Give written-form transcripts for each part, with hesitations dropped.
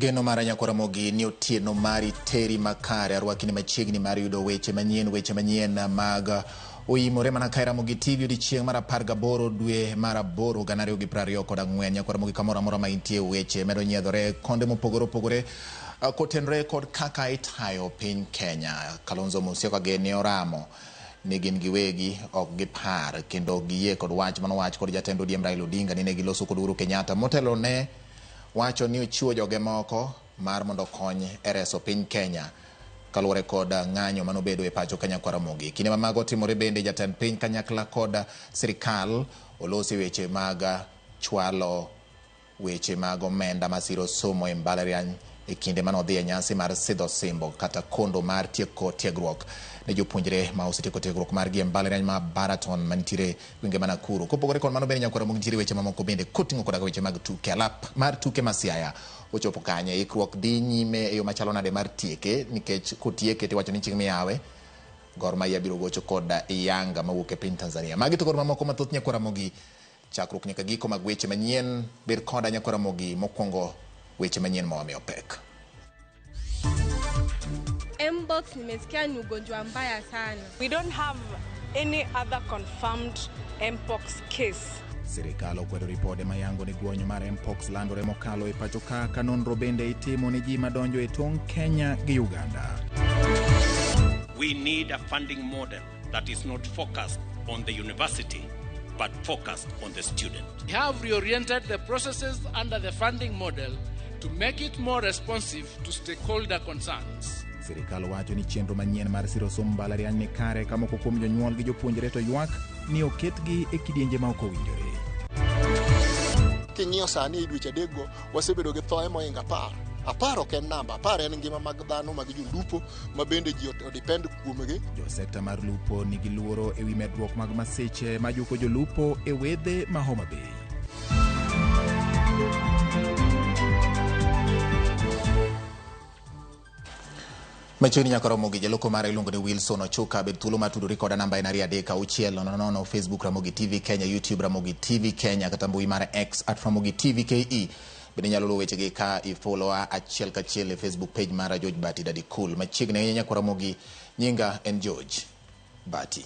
Geno mara nyakwa Ramogi ni otieno mari teri makare. Arwaki ni machiegni mar yudo weche manyien, weche manyien mag oimore mana kae Ramogi TV odiechieng' mar 18 dwe mar 8 2024. Nyakwa Ramogi kamoro amora ma intie, weche medo nyiedhore konde mopogore opogore kotenore kod kaka itayo piny Kenya. Kalonzo Musyoka gene oramo ni gin giwegi ok gipar kendo ok giyie kod wach manowach kod jatend ODM Raila Odinga ni ne giloso kod Uhuru Kenyatta motelo ne wacho ni ochiwo joge moko mar mondo okony e reso piny Kenya kaluwore kod ng'anyo manobedo e pacho Kenya kwa Ramogi. Kinde ma mago timore bende jatend piny kanyakla kod sirikal olosi weche mag chwalo weche mag omenda masiro somo e mbalariany e kinde mane odhi e nyasi mar sidho simbo kata kondo mar tieko tiegruok ne jopuonjre ma osetieko tiegruok margi e mbalariany ma Baraton mantiere gwenge ma Nakuru. Kopogore kod mano bende nyakwar Ramogi nitiere weche mamoko bende koting'o koda weche mag tuke. Alap mar tuke ma Siaya ochopo kanye? Ikruok dhi nyime e yo machalo nade mar tieke? Nikech kotieke tiwacho ni chieng' miyawe Gor Mahia biro gocho kod Yanga mawuok e piny Tanzania. Magi to kod mamoko mathoth nyakwar Ramogi. Chakruok nyaka giko mag weche manyien. Bed koda nyakwar Ramogi. Mokwongo weche manyien ma wamiyo pek. Mpox nimesikia ni ugonjwa mbaya sana. We don't have any other confirmed Mpox case. Sirikal okwedo ripode mayango ni gwonyo mar Mpox landore mokalo e pacho ka ka nonro bende itimo ne ji madonjo e tong' Kenya gi Uganda. We need a funding model that is not focused on the university, but focused on the student. We have reoriented the processes under the funding model to make it more responsive to stakeholder concerns. Sirikal wacho ni chenro manyien mar siro somb mbalariany ni kare ka moko kuom jonyuol gi jopuonjre to ywak ni oketgi e kidienje ma ok owinjore. King'iyo sani e dweche adekgo, wasebedo gi thoe mohingo 10. 10 ok en namba, 10 en ngima mag dhano mag jolupo ma bende ji odepend kuomgi. Jo sekta mar lupo nigi luoro ewi medruok mag masiche majuko jolupo e wedhe ma Homa Bay. Machiegni nyaka romo gi jaloko mara iluongo ni Wilson Ochuka. Bed thuolo mar tudori koda, namba en 23600, Facebook Ramogi TV Kenya, YouTube Ramogi TV Kenya, kata mbui mar X @RamogiTVKE. Bende inyalo luwo wechegi ka ifollowa achiel kachiel e Facebook page mara George Bati Daddy Cool. Machiegni ahinya nyaka Ramogi, nyinga en George Bati.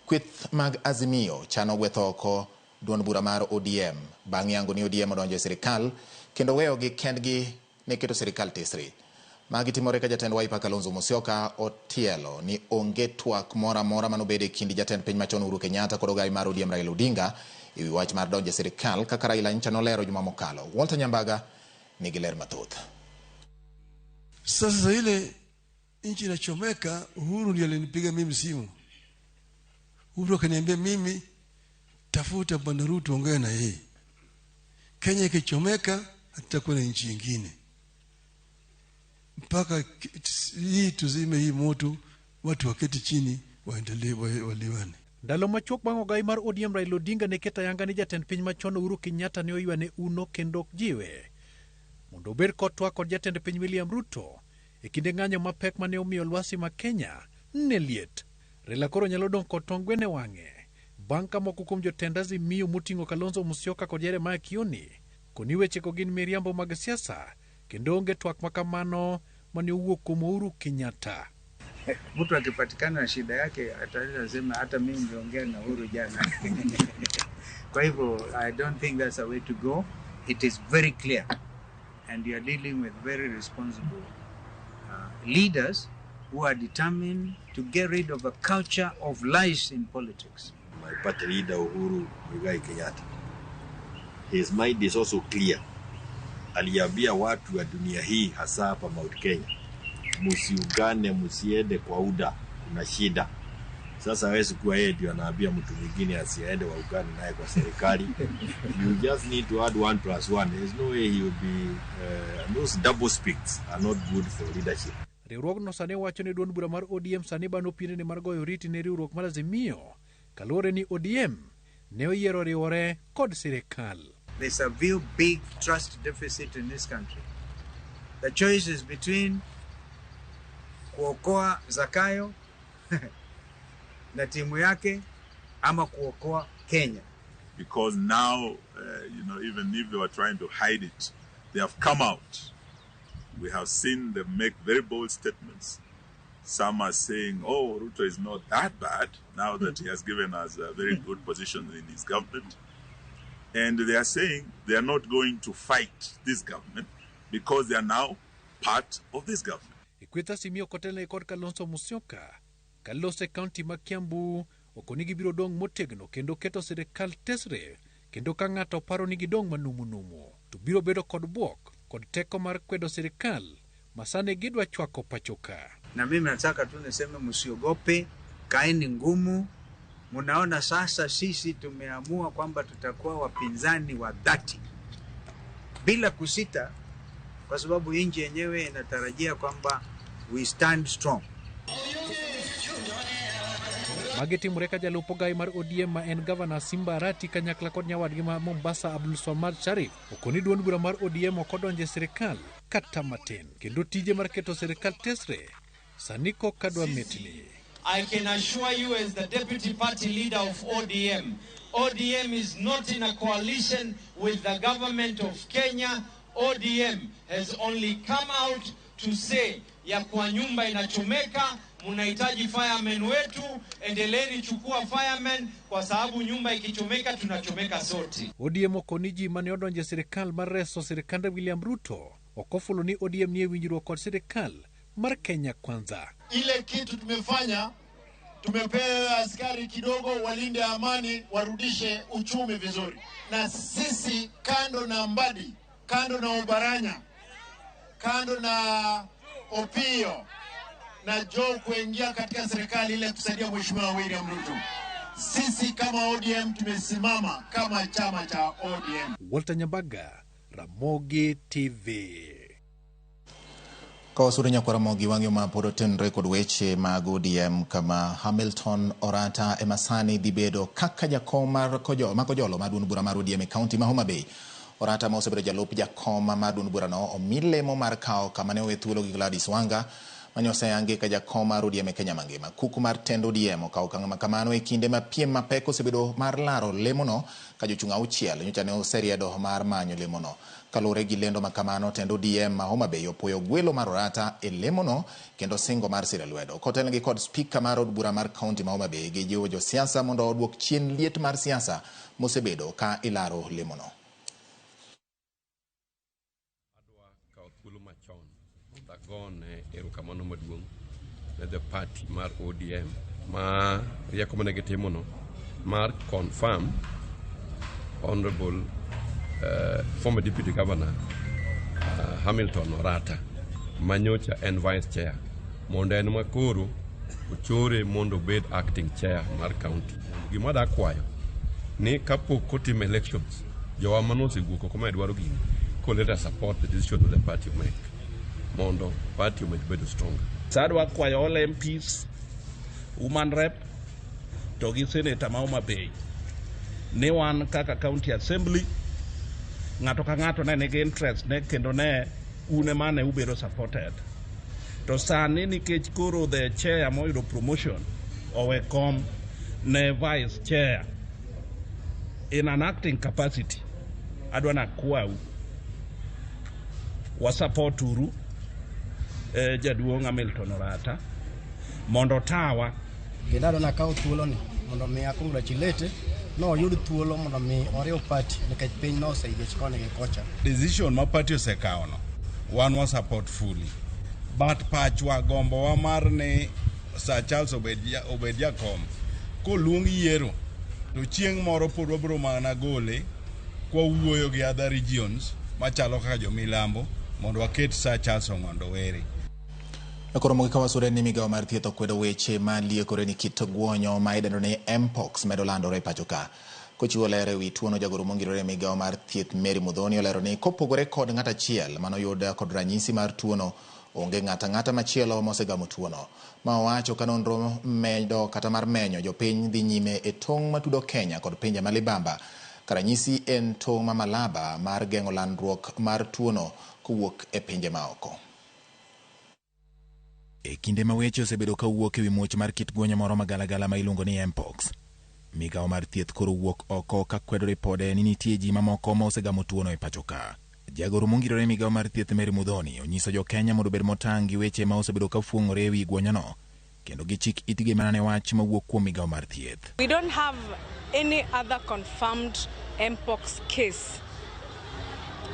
Kweth mag Azimio chano gwetho oko duond bura mar ODM bang' yango ni ODM odonjo e sirikal kendo weyogi kendgi ne keto sirikal tesre. Magi timore ka jatend Wiper Kalonzo Musyoka otielo ni onge twak moro amora manobed e kind jatend piny machon Uhuru Kenyatta kod ogai mar ODM Raila Odinga ewi wach mar donjo e sirikal kaka Raila nyocha nolero juma mokalo. Walter Nyambaga nigi ler mathoth. Sasa ile nchi inachomeka, Uhuru ndiye alinipiga mimi simu. Uhuru akaniambia mimi, tafuta Bwana Ruto ongea na yeye. Kenya ikichomeka, hatutakuwa na nchi nyingine mpaka hii tuzime hii moto, watu waketi chini waendelee waliwane. Ndalo machuok bang' ogai mar ODM Raila Odinga ne keto ayanga ni jatend piny machon Uhuru Kenyatta ne oywane uno kendo ok jiwe mondo obed kod twak kod jatend piny William Ruto e kinde ng'anyo mapek mane omiyo lwasi ma Kenya ne liet. Raila koro nyalo dong' kod tong' gweno e wang'e bang' ka moko kuom jotend Azimio moting'o Kalonzo Musyoka kod Jeremiah Kioni koni wechego gin miriambo mag siasa kendo onge twak makamano mane owuok kuom Uhuru Kenyatta. Mtu akipatikana na shida yake ataweza sema hata mimi niliongea na Uhuru jana. Kwa hivyo I don't think that's a way to go. It is very clear and you are dealing with very responsible leaders who are determined to get rid of a culture of lies in politics. My party leader Uhuru Muigai Kenyatta, his mind is also clear. Aliambia watu wa dunia hii, hasa hapa Mount Kenya, musiungane, musiende kwa UDA, kuna shida. Sasa hawezi kuwa yeye ndio anaambia mtu mwingine asiende waungane naye kwa serikali. You just need to add one plus one. There's no way he will be those double speaks are not good for leadership. Riwruogno sani wacho ni duond bura mar ODM sani bano piendene mar goyo oriti ne riwruok mar Azimio kaluwore ni ODM ne oyiero riwore kod sirikal. There's a real big trust deficit in this country. The choice is between kuokoa Zakayo na timu yake ama kuokoa Kenya. Because now, even if they were trying to hide it, they have come out. We have seen them make very bold statements. Some are saying, oh, Ruto is not that bad now that he has given us a very good position in his government. And they are saying they are not going to fight this government because they are now part of this government. Ikwetha Simio kotelne kod Kalonzo Musyoka kalose kaunti ma Kiambu okoni gibiro dong' motegno kendo keto sirikal tesre kendo ka ng'ato paro ni gidong' manumunumu to biro bedo kod bwok kod teko mar kwedo sirikal masani gidwa chwako pachoka. Na mimi nataka tu niseme msiogope, kaeni ngumu. Munaona sasa sisi tumeamua kwamba tutakuwa wapinzani wa dhati bila kusita, kwa sababu nchi yenyewe inatarajia kwamba we stand strong. Magi timore ka jalup ogai mar ODM ma en gavana Simba Arati kanyakla kod nyawadgi ma Mombasa Abdul Swamad Sharif okoni duond bura mar ODM ok odonjo e sirikal kata matin kendo tije mar keto sirikal tesre sani koka dwa mitni. I can assure you as the deputy party leader of ODM, ODM is not in a coalition with the government of Kenya. ODM has only come out to say ya kuwa nyumba inachomeka, mnahitaji firemen wetu, endeleeni chukua firemen kwa sababu nyumba ikichomeka tunachomeka sote. ODM okoni ji mane odonjo e sirikal mar reso sirikand William Ruto ok ofulo ni ODM nie winjruok kod sirikal mar Kenya Kwanza. Ile kitu tumefanya, tumepewa askari kidogo walinde amani, warudishe uchumi vizuri. Na sisi kando na Mbadi, kando na Obaranya, kando na Opio na Joe kuingia katika serikali ile kusaidia Mheshimiwa William Ruto, sisi kama ODM tumesimama kama chama cha ODM. Walter Nyambaga, Ramogi TV. Ka wasudo nyakwa Ramogi wang'yo ma pod otenore kod weche mag ODM kama Hamilton Orata ema sani dhi bedo kaka jakom mar Kojolo mar duond bura mar ODM e kaunti ma Homa Bay. Orata ma osebedo jalup jakom mar duond burano omi lemo mar kawo kama ne owe thuolo gi Gladys Wanga mane oseyangi ka jakom mar ODM e Kenya mangima. Kuku mar tend ODM okawo okang' ma kamano e kinde ma piem mapek osebedo mar laro lemono ka jochung' auchiel nyocha ne oseriedo mar manyo lemono. Kaluwore gi lendo ma kamano, tend ODM ma Homa Bay opuoyo gwelo mar Orata e lemono kendo singo mar siro lwedo. Kotelnegi kod spika mar od bura mar kaunti ma Homa Bay, gijiwo josiasa mondo oduok chien liet mar siasa mosebedo ka ilaro lemono. Adwa kawo thuolo machon mondo agone erokamano maduong' ne the party mar ODM ma rieko mane gitimono mar confirm Honorable former Deputy Governor Hamilton Orata manyocha en vice chair mondo en makoro ochore mondo obed acting chair mar county. Gima adwa kwayo ni kapok otim elections, jowa manosewuok oko madwaro gini, ko let us support the decision of the party make mondo party omed bedo stronger. Sadwa kwayo all MPs, woman rep to gi senator ma Homa Bay ni wan kaka county assembly ng'ato ka ng'ato ne nigi interest ne kendo ne un ema ne ubedo supported. To sani nikech koro the chair moyudo promotion owe kom ne vice chair in an acting capacity, adwa nakwau wasupport uru jaduong' Hamilton Orata mondo otawa. Kendo adwa nakaw thuoloni mondo mi a congratulate no oyud thuolo mondo mi oriw party nikech piny noseyiech koni gi kocha. Decision ma party osekawono wan wa support fully, but pachwa gombowa mar ni Sir Charles obed jakom koluong yiero to chieng' moro pod wabiro mana gole kwawuoyo gi other regions machalo kaka jomilambo mondo waket Sir Charles Ong'ondo Were. Koro mogik ka wasure ni migawo mar thieth okwedo weche ma liekore ni kit guonyo ma idendo ni Mpox medo landore e pacho ka. Kochiwo ler ewi tuono, jagoro mongirore e migawo mar thieth Mary Muthoni olero ni kopogore kod ng'at achiel manoyud kod ranyisi mar tuono, onge ng'ata ang'ata machielo mosegamo tuono. Ma owacho ka nonro medo kata mar menyo jopiny dhi nyime e tong' matudo Kenya kod pinje ma libamba. Ka ranyisi en tong' ma Malaba mar geng'o landruok mar tuono kowuok e pinje maoko. E kinde ma weche osebedo kawuok ewi muoch mar kit guonyo moro magalagala ma iluongo ni Mpox, migawo mar thieth koro wuok oko ka kwedo ripode ni nitie ji mamoko ma osegamo tuono e pacho ka. Jagoro mongirore e migawo mar thieth Mary Muthoni onyiso jo Kenya mondo obed motang' gi weche ma osebedo ka fuong'ore e wi gwonyono kendo gichik itgi mana ne wach mawuok kuom migawo mar thieth. We don't have any other confirmed mpox case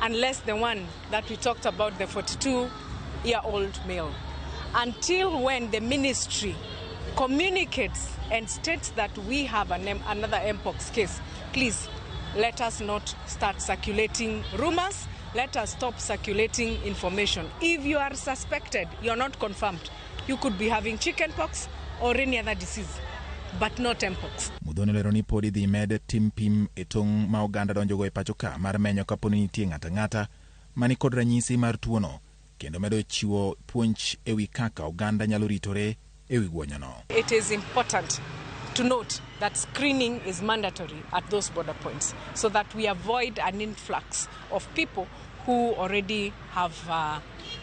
unless the one that we talked about, the 42-year-old male. Until when the ministry communicates and states that we have another mpox case, please let us not start circulating rumors. Let us stop circulating information. If you are suspected, you are not confirmed, you could be having chickenpox or any other disease, but not mpox. Muthoni olero ni pod idhi med tim pim e tong' ma oganda donjogo e pacho ka mar menyo kapo ni nitie ng'ato ang'ata mani kod ranyisi mar tuono kendo medo chiwo puonj e wi kaka oganda nyalo ritore e wi gwonyono. It is important to note that screening is mandatory at those border points so that we avoid an influx of people who already have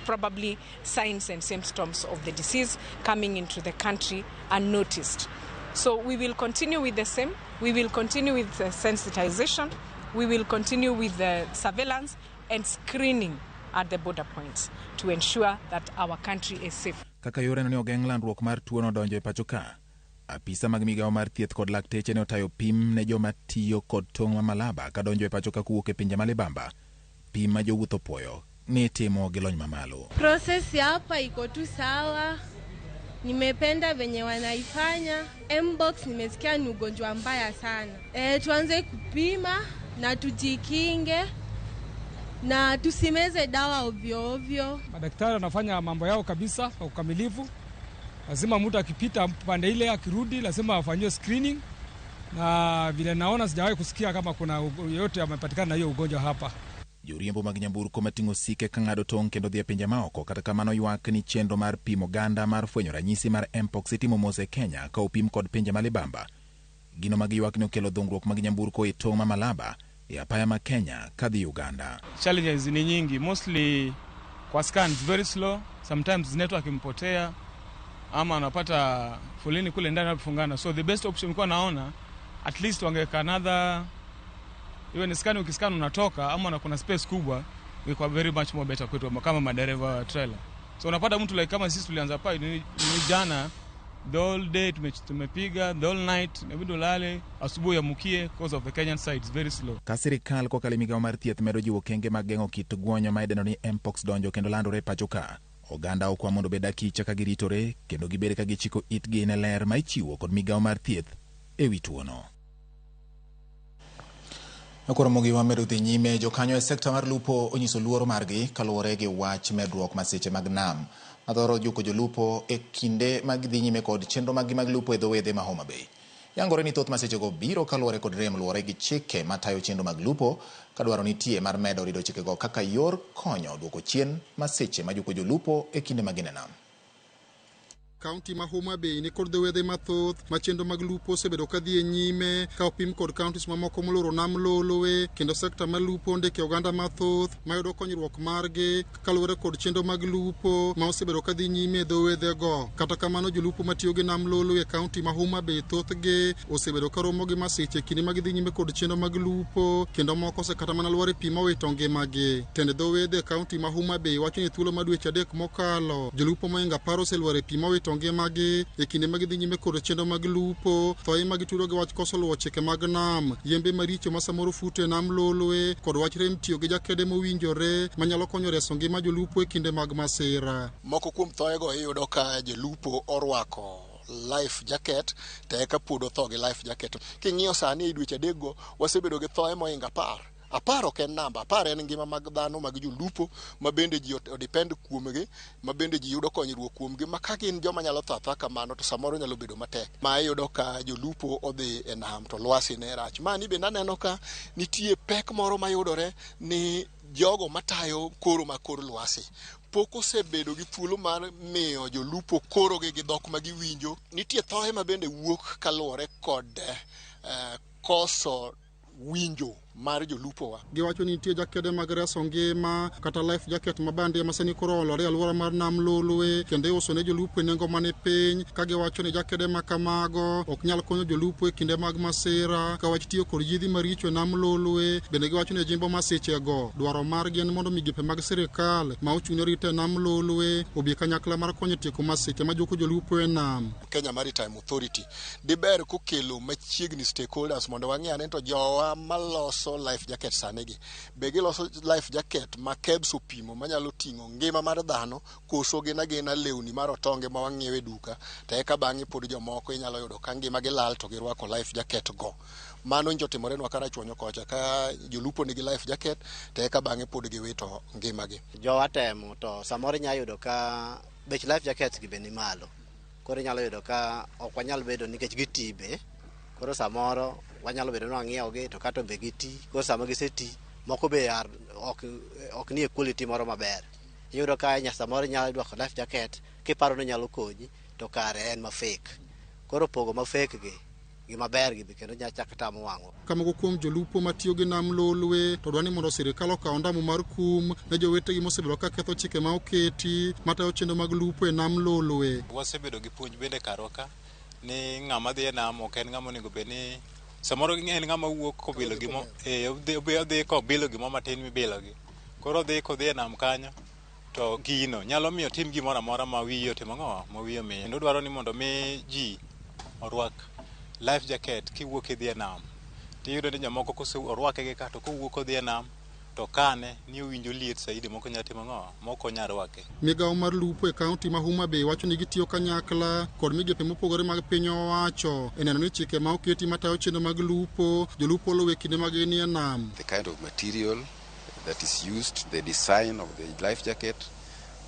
probably signs and symptoms of the disease coming into the country unnoticed. So we will continue with the same. We will continue with the sensitization. We will continue with the surveillance and screening at the border points to ensure that our country is safe. Kaka yoreno ne ogeng' landruok mar tuono donjo e pacho ka, apisa mag migawo mar thieth kod lakteche ne otayo pim ne joma tiyo kod tong' ma Malaba kadonjo e pacho ka kowuok e pinje ma libamba. Pim ma jowuoth opuoyo ni itimo gi lony mamalo. Process ya hapa iko tu sawa, nimependa venye wanaifanya. Mpox nimesikia ni ugonjwa mbaya sana. Tuanze kupima na tujikinge na tusimeze dawa ovyo ovyo. Madaktari wanafanya mambo yao kabisa kwa ukamilifu. Lazima mtu akipita pande ile akirudi lazima afanyiwe screening, na vile naona sijawahi kusikia kama kuna yeyote amepatikana na hiyo ugonjwa hapa. Joriembo mag nyamburko mating'o osike ka ng'ado tong' kendo dhi e pinje maoko kata kamano ywak ni chenro mar pimo oganda mar fwenyo ranyisi mar mpox itimo mos e Kenya ka opim kod pinje ma libamba. Gino ma giywak ni okelo dhungruok mag nyamburko e tong' ma Malaba e apaya ma Kenya kadhi Uganda. Challenges ni nyingi, mostly kwa scan it's very slow, sometimes network imepotea ama anapata foleni kule ndani wanapofungana. So the best option kwa naona at least wangeweka another, iwe ni scan, ukiscan unatoka ama na kuna space kubwa, ingekuwa very much more better kwetu kama madereva wa trailer. So unapata mtu like kama sisi tulianza pa ni jana, the whole day tumepiga, the whole night inabidi ulale, asubuhi amukie because of the Kenyan side it's very slow. Ka sirikal kokalo e migawo mar thieth medo jiwo okenge mag geng'o kit gwonyo ma idendo ni mpox donjo kendo landore e pacho ka. Oganda okwa mondo obed akicha ka giritore kendo gibed ka gichiko itgi ne ler ma ichiwo kod migawo mar thieth e wi tuono. Koro mogi wamedo dhi nyime, jokanyo e sekta mar lupo onyiso luoro margi kaluwore gi wach medruok masiche mag nam madhoro juko jolupo e kinde mag dhi nyime kod chenro maggi mag lupo e dho wedhe ma Homa Bay. Yangore ni thoth masichego biro kaluwore kod rem luwore gi chike matayo chenro mag lupo ka dwaro nitie mar medo rido chikego kaka yor konyo duoko chien masiche majuko jolupo e kinde ma gin e nam. Kaunti ma Homa Bay ni kod dho wedhe mathoth ma chenro mag lupo osebedo ka dhi e nyime ka opim kod counties mamoko moloro nam Lolwe, kendo sekta mar lupo ndike oganda mathoth mayudo konyruok margi kaluwore kod chenro mag lupo ma osebedo ka dhi nyime e dho wedhego. Kata kamano jolupo matiyo gi nam Lolwe e kaunti ma Homa Bay thothgi osebedo ka romo gi masiche e kinde ma gidhi nyime kod chenro mag lupo, kendo moko osekata mana lwar e pi mowito ngimagi. Tend dho wedhe e kaunti ma Homa Bay wacho ni thuolo ma dweche 3 mokalo jolupo mohingo 10 oselwar e pi mowito ngimagi e kinde ma gidhi nyime kod chenro mag lupo. Thoye ma gitudo gi wach koso luwo chike mag nam, yembe maricho ma samoro futo e nam Lolwe, kod wach rem tiyo gi jakede mowinjore manyalo konyo reso ngima jolupo e kinde mag masira. Moko kuom thoyego iyudo ka jolupo orwako life jacket to eka pod otho gi life jacket. King'iyo sani e dweche 3 go wasebedo gi thoye mohingo 10. 10 ok en namba, 10 en ngima mag dhano mag jolupo ma bende ji odepend kuomgi, ma bende ji yudo konyruok kuomgi, ma ka gin joma nyalo tho athoa kamano to samoro nyalo bedo matek. Ma iyudo ka jolupo odhi e nam to lwasi ne rach. Mani bende aneno ka nitie pek moro mayudore ni jogo matayo koro ma kor lwasi pok osebedo gi thuolo mar miyo jolupo korogi gi dhok ma giwinjo. Nitie thoye ma bende wuok kaluwore kod koso winjo mar jolupowa. Giwacho ni nitie jakede mag reso ngima kata life jacket ma bandia ma sani koro olore e alwora mar nam Lolwe kendo iuso ne jolupo e nengo mani piny ka giwacho ni jakede ma kamago ok nyal konyo jolupo e kinde mag masira ka wach tiyo kod yiedhi maricho e nam Lolwe. Bende giwacho ni jimbo masichego dwaro margi en mondo migepe mag sirikal ma ochung' ne rito e nam Lolwe obi kanyakla mar konyo tieko masiche majuko jolupo e nam. Kenya Maritime Authority diber kokelo machiegni stakeholders mondo wang'i ane to jowa maloso life jacket sani gi be giloso life jacket ma KEBS opimo manyalo ting'o ngima mar dhano koso gin agina lewni mar otonge ma wang'iewo e duka to eka bang'e pod jomoko inyalo yudo ka ngima gi lal to girwako life jacket go. Mano njo timorenwa Karachuonyo kocha ka jolupo nigi life jacket to eka bang'e pod giwito ngimagi. Jowa temo to samoro inyalo yudo ka bech life jackets gi be ni malo. Koro inyalo yudo ka ok wanyal bedo nikech giti be. Koro samoro wanyalo bedo ni wang'iewo gi to kato be giti. Koro sama giseti moko be ok nie quality moro maber. Iyudo ka samoro inyalo rwako life jacket kiparo ni nyalo konyi to kare en ma fake. Koro pogo ma fake gi gi maber gi be kendo nyalo chako tamo wang'wa. Ka moko kuom jolupo matiyo gi nam Lolwe to dwa ni mondo sirikal okaw ondamo mar kum ne jowetegi mosebedo ka ketho chike ma oketi matayo chenro mag lupo e nam Lolwe. Wasebedo gi puonj bende karwa ka ni ng'ama dhi e nam ok en ng'ama onego bed ni samoro en ng'ama wuok kobilo gimo odhi kobilo gimo matin mibilo gi. Koro odhi kodhi e nam kanyo to gino nyalo miyo tim gimoro amora ma wiye otimo ang'o ma wiye omiyo. Kendo dwaro ni mondo mi ji orwak life jacket kiwuok idhi e nam. Tiyudo ni jomoko kose orwake gi ka to kowuok odhi e nam to kane ni owinjo liet saidi moko nyalo timo ang'o moko nyalo rwake. Migawo mar lupo e kaunti ma Homa Bay wacho ni gitiyo kanyakla kod migepe mopogore mag piny owacho e neno ni chike ma oketi matayo chenro mag lupo jolupo oluwo e kinde ma ginie nam. The kind of material that is used, the design of the life jacket,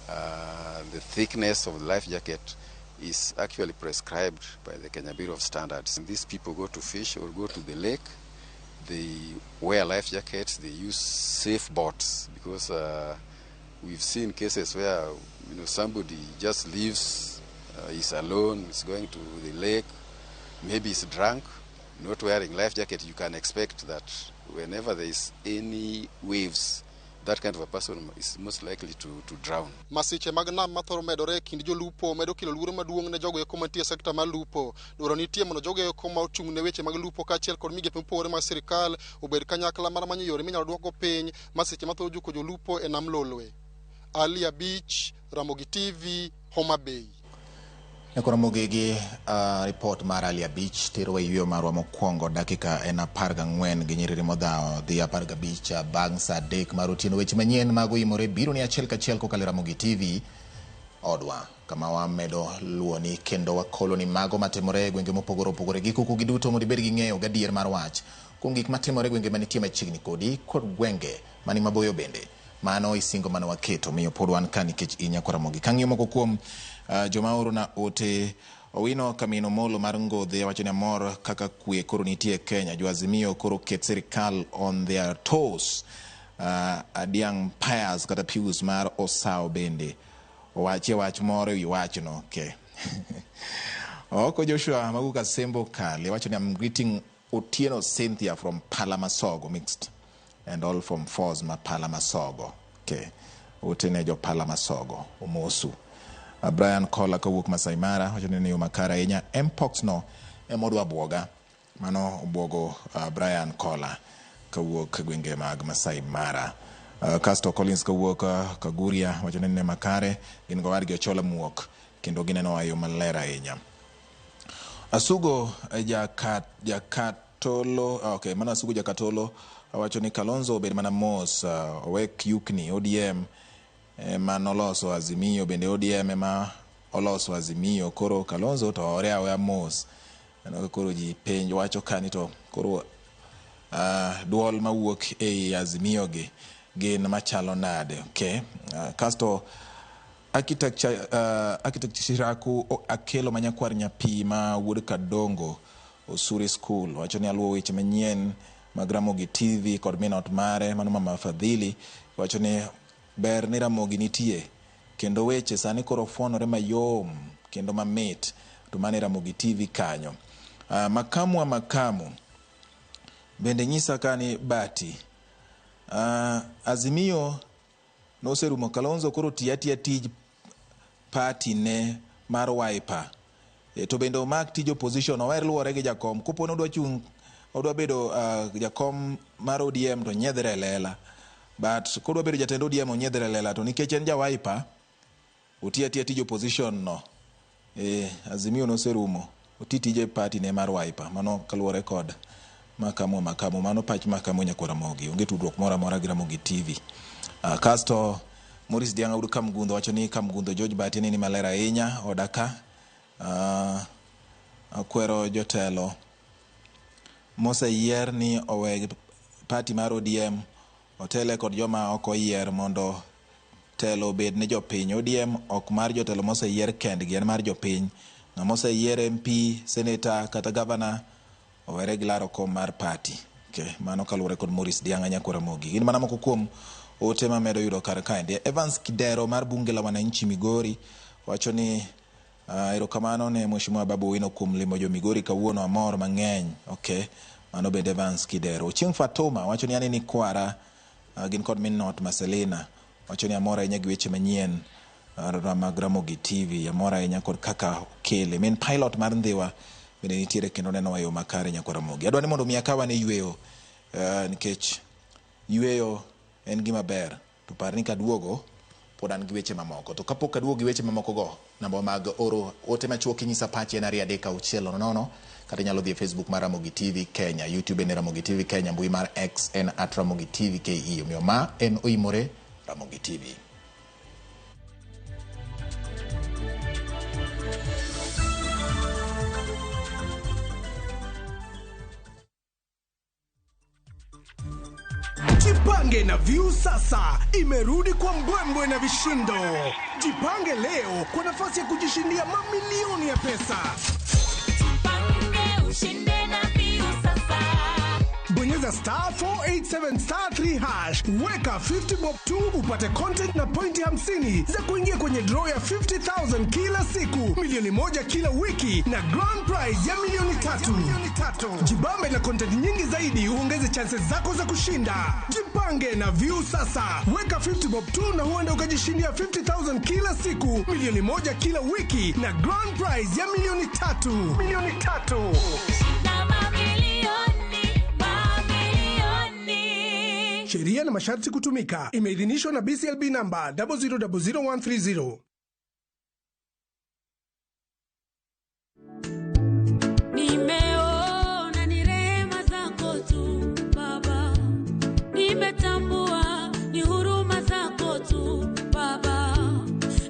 the thickness of the life jacket is actually prescribed by the Kenya Bureau of Standards. And these people go to fish or go to the lake, they wear life jackets, they use safe boats because we've seen cases where somebody just leaves, he's alone, he's going to the lake, maybe he's drunk, not wearing life jacket. You can expect that whenever there is any waves, that kind of a person is most likely to drown. Masiche mag nam mathoro medore e kind jolupo medo kelo luoro maduong' ne jogo eko mantie e sekta mar lupo. Dwaro nitie mondo jogo eko ma ochung' ne weche mag lupo kaachiel kod migepe mopogore mag sirikal obed kanyakla mar manyo yore minyalo duokgo piny masiche mathoro juko jolupo e nam Lolwe. Ali Abich, Ramogi TV, Homa Bay. Ramogi gi report mar Ali Abich tero e yueyo marwa mokwongo dakika en 14 gi nyiriri modhawo dhi 15 bang' saa 3 mar otieno. Weche manyien mag oyimore biro ni achiel kachiel kokalo Ramogi TV odwa kama wamedo luoni kendo wakolo ni mago matimore e gwenge mopogore opogore gi kuku gi duto mondo ibed gi ng'eyo gadier mar wach kuom gik matimore e gwenge manitie machiegni kodi kod gwenge mani maboyo bende. Mano isingo mane waketo miyo pod wan ka nikech in nyakwa Ramogi. Kang'iyo moko kuom joma orona ote, Owino Kamino Molo mar Ngodhe wacho ni amor kaka kwe koro nitie e Kenya. Jo Azimio koro ket sirikal on their toes. Adiang' Pius kata Pius mar Osao bende owachie wach moro ewi wachno. Okay. Oko Joshua Maguka Sembo Kale wacho ni I'm greeting Otieno Cynthia from Palamasogo mixed and all from Foz ma Palamasogo. Okay. Ote ne jo Palamasogo omosu. Brian Kola kowuok Masai Mara wacho ni yo makare ahinya Mpox no emodwa buoga. Mano obuogo Brian Kola kawuok gwenge mag Masai Mara. Kasto Collins kawuok Kaguria wacho ni ne makare gin gowadgi Ochola Muok kendo gineno yo maler ahinya. Asugo Jakatolo, okay, mano Asugo Jakatolo wacho ni Kalonzo obed mana mos, owek yukni ODM ema noloso Azimio, bende ODM ema oloso Azimio, koro Kalonzo to ore aweya mos. Aneno koro ji penj wacho kani to koro duol mawuok ei Azimio gi gin machalo nade. Okay. Kasto architect Shiraku Akelo manyakwar nyapi ma wuod Kadongo Osuri School wacho ni aluwo weche manyien mag Ramogi TV kod minot mare mano mama Fadhili wacho ni ber ni Ramogi nitie kendo weche sani koro fwonore mayom kendo mamit to mano e Ramogi TV kanyo. Makamu wa makamu Bende nyisa ka ni Bati. Azimio noserumo. Kalonzo koro tiyo atiya tij party ne mar Wiper. To bende omak tij opposition, ower luwore gi jakom. Kopo ni odwa chung', odwa bedo jakom mar ODM to nyiedhre e lela. But kodwa bedo jatend ODM onyiedhre e lela, to nikech en ja Wiper, oti atiya tij opposition no. Azimio noserumo. Oti tije party ne mar Wiper. Mano kaluwore kod Makamu Makamu. Mano pach Makamu nyakwar Ramogi. Onge tudruok moro amora gi Ramogi TV. Kasto Maurice Dianga wuod Kamgundho wacho ni Kamgundho George Bati ni maler ahinya oda ka. Akwero jotelo moseyier ni owe party mar ODM otele kod joma ok oyier mondo telo obed ne jopiny. ODM ok mar jotelo moseyier kendgi, en mar jopiny. Ng'ama oseyier MP, senator kata governor owere gi laro kom mar party. Okay, mano kaluwore kod Maurice Dianga nyakwar Ramogi. Gin mana moko kuom ote mamedo yudo kar kaendi. Evans Kidero mar bunge la wananchi Migori wacho ni erokamano ne Mheshimiwa Babu Owino kuom limo jo Migori kawuono, amor mang'eny. Okay, mano bende Evans Kidero. Ochieng' Fatuma wacho ni aneni kwara gin kod min not Marcelina. Wacho ni amor ahinya gi weche manyien mag Ramogi TV. Amor ahinya kod kaka okele. Min pilot mar Ndhiwa bende nitiere kendo neno e yo makare nyakwar Ramogi. Adwa ni mondo mi akaw ane yweyo nikech yweyo en gima ber. To par ni kaduogo pod an gi weche mamoko. To kapok aduogo gi weche mamoko go, namba mag oro ote machuok inyisa pachi en 2 3 6 0, kata inyalo dhi e Facebook mar Ramogi TV Kenya, YouTube en Ramogi TV Kenya, mbui mar X en @Ramogi TV KE. Omiyo ma en Oimore Ramogi TV. Jipange na Viusasa imerudi kwa mbwembwe na vishindo. Jipange leo kwa nafasi ya kujishindia mamilioni ya pesa. Jipange ushinde na Viusasa. Bonyeza star 487 star 3 hash, weka 50 bob 2 upate content na pointi 50 za kuingia kwenye draw ya 50,000 kila siku, milioni 1 kila wiki na grand prize ya milioni 3. Jibambe na content nyingi zaidi uongeze chances zako za kushinda. Jipange na Viusasa, weka 50 bob 2 na huenda ukajishindia 50,000 kila siku, milioni 1 kila wiki na grand prize ya milioni 3. Milioni 3. Na mamilioni. Sheria na masharti kutumika. Imeidhinishwa na BCLB namba 0000130. Nimeona ni rehema zako tu Baba, nimetambua ni huruma zako tu Baba,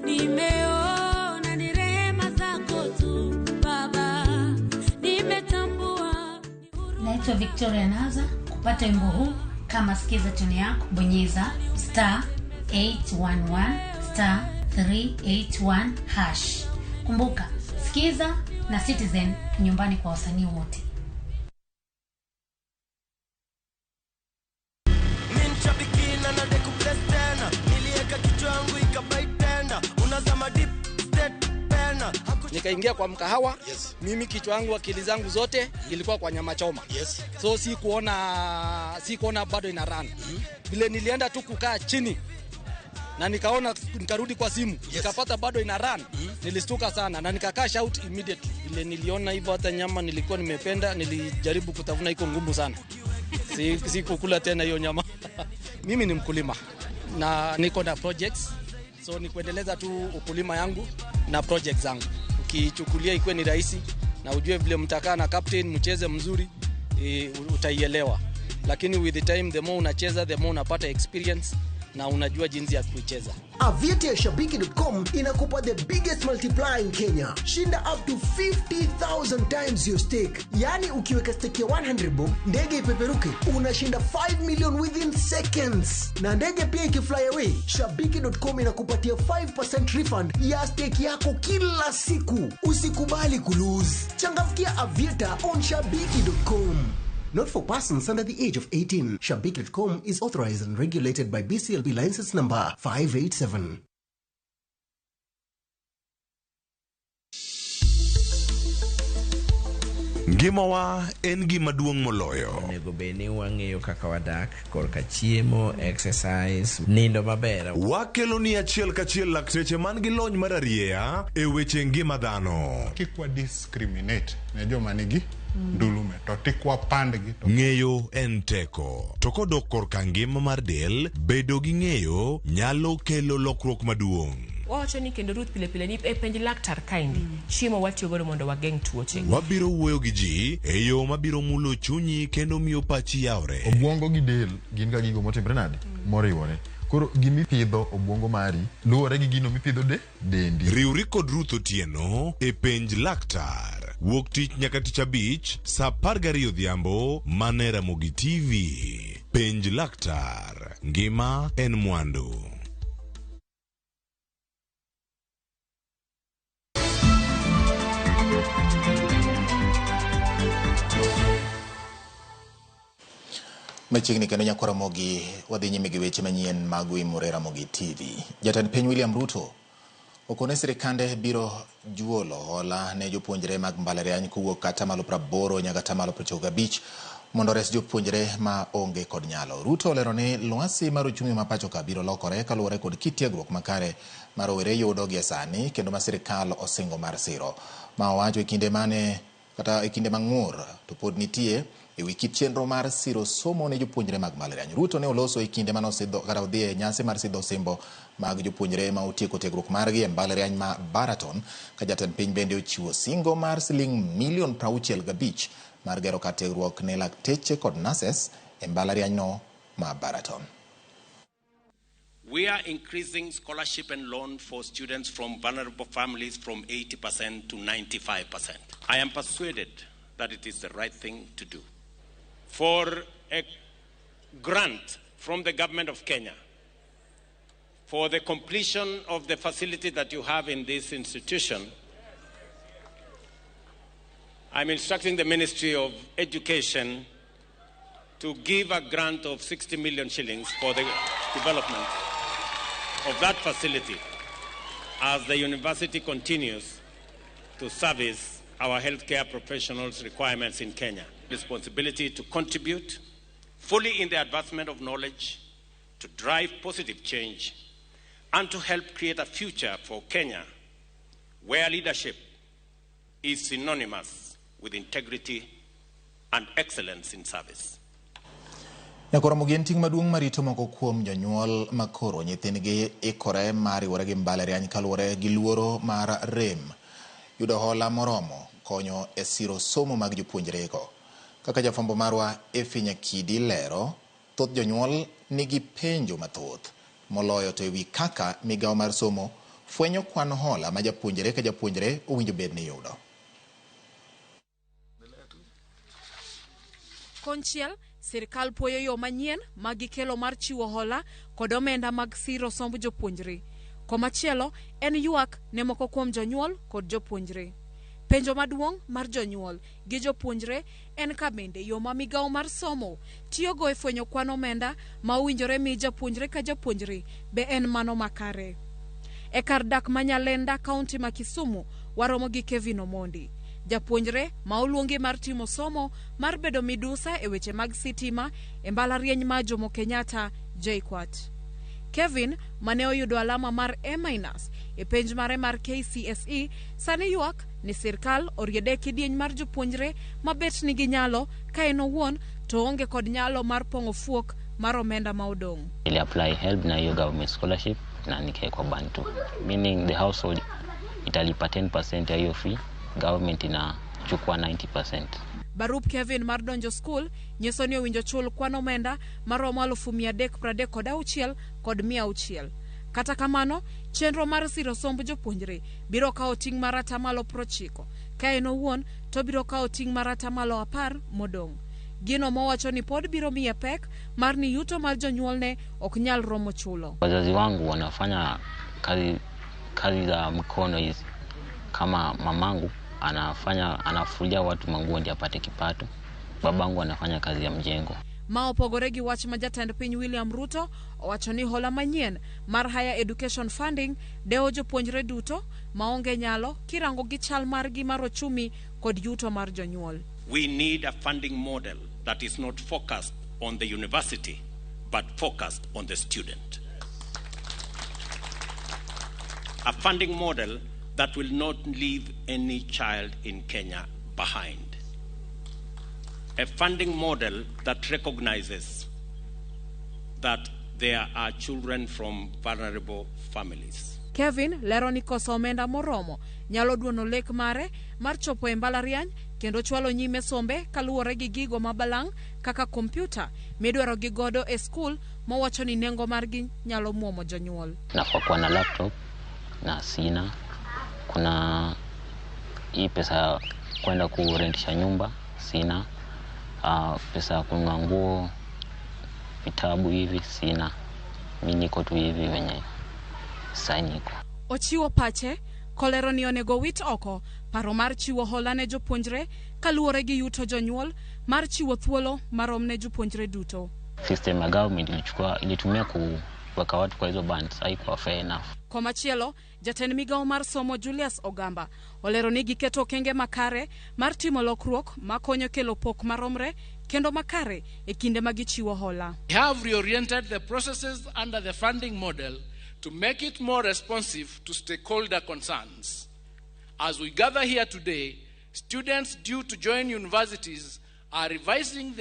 nimeona ni rehema zako tu Baba, nimetambua. Naitwa Victoria Naza. Kupata wimbo huu kama sikiza tune yako, bonyeza star 811 star 381 hash. Kumbuka, sikiza na Citizen nyumbani kwa wasanii wote. Nikaingia kwa mkahawa. Yes. Mimi kichwa yangu, akili zangu zote ilikuwa kwa nyama choma. Yes. So sikuona bado ina run. Vile nilienda tu kukaa chini na nikaona, nikarudi kwa simu. Yes. Nikapata bado ina run. Nilistuka sana na nika cash out immediately. Vile niliona hivyo, hata nyama nilikuwa nimependa, nilijaribu kutafuna, iko ngumu sana. Sikukula tena hiyo nyama. Mimi ni mkulima na niko na projects. So ni kuendeleza tu ukulima yangu na projects zangu. Ukichukulia ikuwe ni rahisi na ujue vile mtakaa na captain mcheze mzuri, utaielewa. Lakini with the time, the more unacheza, the more unapata experience na unajua jinsi ya kuicheza. Aviator ya Shabiki.com inakupa the biggest multiplier in Kenya. Shinda up to 50,000 times your stake. Yani ukiweka stake ya 100 bob, ndege ipeperuke, unashinda 5 million within seconds. Na ndege pia ikifly away, Shabiki.com inakupatia 5% refund ya stake yako kila siku. Usikubali kulose. Changamkia Aviator on Shabiki.com. Not for persons under the age of 18. Shabiki.com is authorized and regulated by BCLB license number 587. Ngimawa en gima duong' moloyo. Onego bed ni wang'eyo kaka wadak korka chiemo, exercise, nindo maber. Wakelo ni achiel kachiel lakteche man gi lony mar arieya e weche ngima dhano. Kik wa discriminate ne joma nigi ndulume to tik wapandgi to Ng'eyo en teko. To kodok korka ngima mar del, bedo gi ng'eyo nyalo kelo lokruok maduong'. Wawacho ni kendo Ruth pile pile ni e penj laktar kaendi chiemo watiyo godo mondo wageng' tuoche. Wabiro wuoyo gi ji e yo mabiro mulo chunyi kendo miyo pachi yawre. Obwongo gi del gin ga gigo motimre nade? Moriwore. Koro gimipidho obwongo mari luwore gi gino mipidho de dendi. Riwri kod Ruth Otieno e penj laktar. Wuok tich nyaka tich abich saa 12 odhiambo mana e Ramogi TV. Penj laktar. Ngima en mwandu. Machiegni kendo nyakwa Ramogi wadhi nyime gi weche manyien mag Wimore Ramogi TV. Jatend piny William Ruto okone sirikande biro juolo hola ne jopuonjre mag mbalariany kowuok 80% nyaka 95% mondo ores jopuonjre ma onge kod nyalo. Ruto olero ni lwasi mar uchumi ma pacho ka biro lokore kaluwore kod kit tiegruok makare ma rowere yudo gie sani kendo ma sirikal osingo mar siro. Ma owacho e kinde mane kata e kinde mang'ur to pod nitie e wi kit chenro mar siro somo ne jopuonjre mag mbalariany. Ruto ne oloso e kinde mane osidho kata odhi e nyasi mar sidho osimbo mag jopuonjre ma otieko tiegruok margi e mbalariany ma Baraton, ka jatend piny bende ochiwo singo mar siling milion 65 mar gero kar tiegruok ne lakteche kod nurses e mbalariany no ma Baraton. We are increasing scholarship and loan for students from vulnerable families from 80% to 95%. I am persuaded that it is the right thing to do. For a grant from the government of Kenya for the completion of the facility that you have in this institution, I'm instructing the Ministry of Education to give a grant of 60 million shillings for the development of that facility as the university continues to service our healthcare professionals' requirements in Kenya. Responsibility to contribute fully in the advancement of knowledge, to drive positive change, and to help create a future for Kenya where leadership is synonymous with integrity and excellence in service. Nyakoromogi en ting' maduong' marito moko kuom jonyuol makoro nyithindgi ikore mar riwore gi mbalariany kaluwore gi luoro mar rem yudo hola moromo konyo e siro somo mag jopuonjrego. Kaka jafwambo marwa Effie Nyakidi lero, thoth jonyuol nigi penjo mathoth moloyo to ewi kaka migawo mar somo fwenyo kwan hola ma japuonjre ka japuonjre owinjo bed ni yudo. Konchiel, sirikal puoyo yo manyien ma gikelo mar chiwo hola kod omenda mag siro somb jopuonjre. Komachielo en ywak ne moko kuom jonyuol kod jopuonjre. Penjo maduong' mar jonyuol gi jopuonjre en ka bende yo ma migawo mar somo tiyogo e fwenyo kwan omenda ma owinjore mi japuonjre ka japuonjre be en mano makare. E kar dak ma Nyalenda, kaunti ma Kisumu, waromo gi Kevin Omondi, japuonjre ma oluongi mar timo somo mar bedo midusa e weche mag sitima e mbalariany ma Jomo Kenyatta, JKUAT. Kevin, mane oyudo alama mar A- e penj mare mar KCSE, sani ywak ni sirkal oriede kidieny mar jopuonjre mabet nigi nyalo ka en owuon to onge kod nyalo mar pong'o fuok mar omenda ma odong'. Nili apply HELB na hiyo government scholarship na nikaekwa band 2, meaning the household italipa 10% ya hiyo fee, government inachukua 90%. Barup Kevin mar donjo skul nyiso ni owinjo chul kwan omenda maromo 336,600. Kata kamano, chenro mar siro somb jopuonjre biro kawo ting' mar 90%, ka en owuon to biro kawo ting' mar 10% modong'. Gino mowacho ni pod biro miye pek mar ni yuto mar jonyuolne ok nyal romo chulo. Wazazi wangu wanafanya kazi za mkono hizi, kama mamangu anafanya anafulia watu manguo ndio apate kipato, babangu anafanya kazi ya mjengo. Ma opogore gi wach ma jatend piny William Ruto owacho ni hola manyien mar Higher Education Funding dewo jopuonjre duto maonge nyalo kirango gi chal margi mar ochumi kod yuto mar jonyuol. We need a funding model that is not focused on the university, but focused on the student. A funding model that will not leave any child in Kenya behind. A funding model that recognizes that there are children from vulnerable families. Kevin lero ni koso omenda moromo nyalo duono lek mare mar chopo e mbalariany kendo chwalo nyime sombe kaluwore gi gigo mabalang' kaka kompyuta midwaro gi godo e skul mowacho ni nengo margi nyalo muomo jonyuol. Nafaa kuwa na laptop na sina. Kuna hii pesa ya kwenda kurentisha nyumba sina. Pesa ya kununua nguo, vitabu hivi sina. Mi niko tu hivi venye sasa niko. Ochiwo pache kolero ni onego wit oko paro mar chiwo hola ne jopuonjre kaluwore gi yuto jonyuol mar chiwo thuolo marom ne jopuonjre duto. System ya government ilitumia kuweka watu kwa hizo bands, haikuwa fair enough. Komachielo, jatend migawo mar somo Julius Ogamba olero ni giketo okenge makare mar timo lokruok makonyo kelo pok maromre kendo makare e kinde ma gichiwo hola. We have reoriented the processes under the funding model to make it more responsive to stakeholder concerns. As we gather here today, students due to join universities are receiving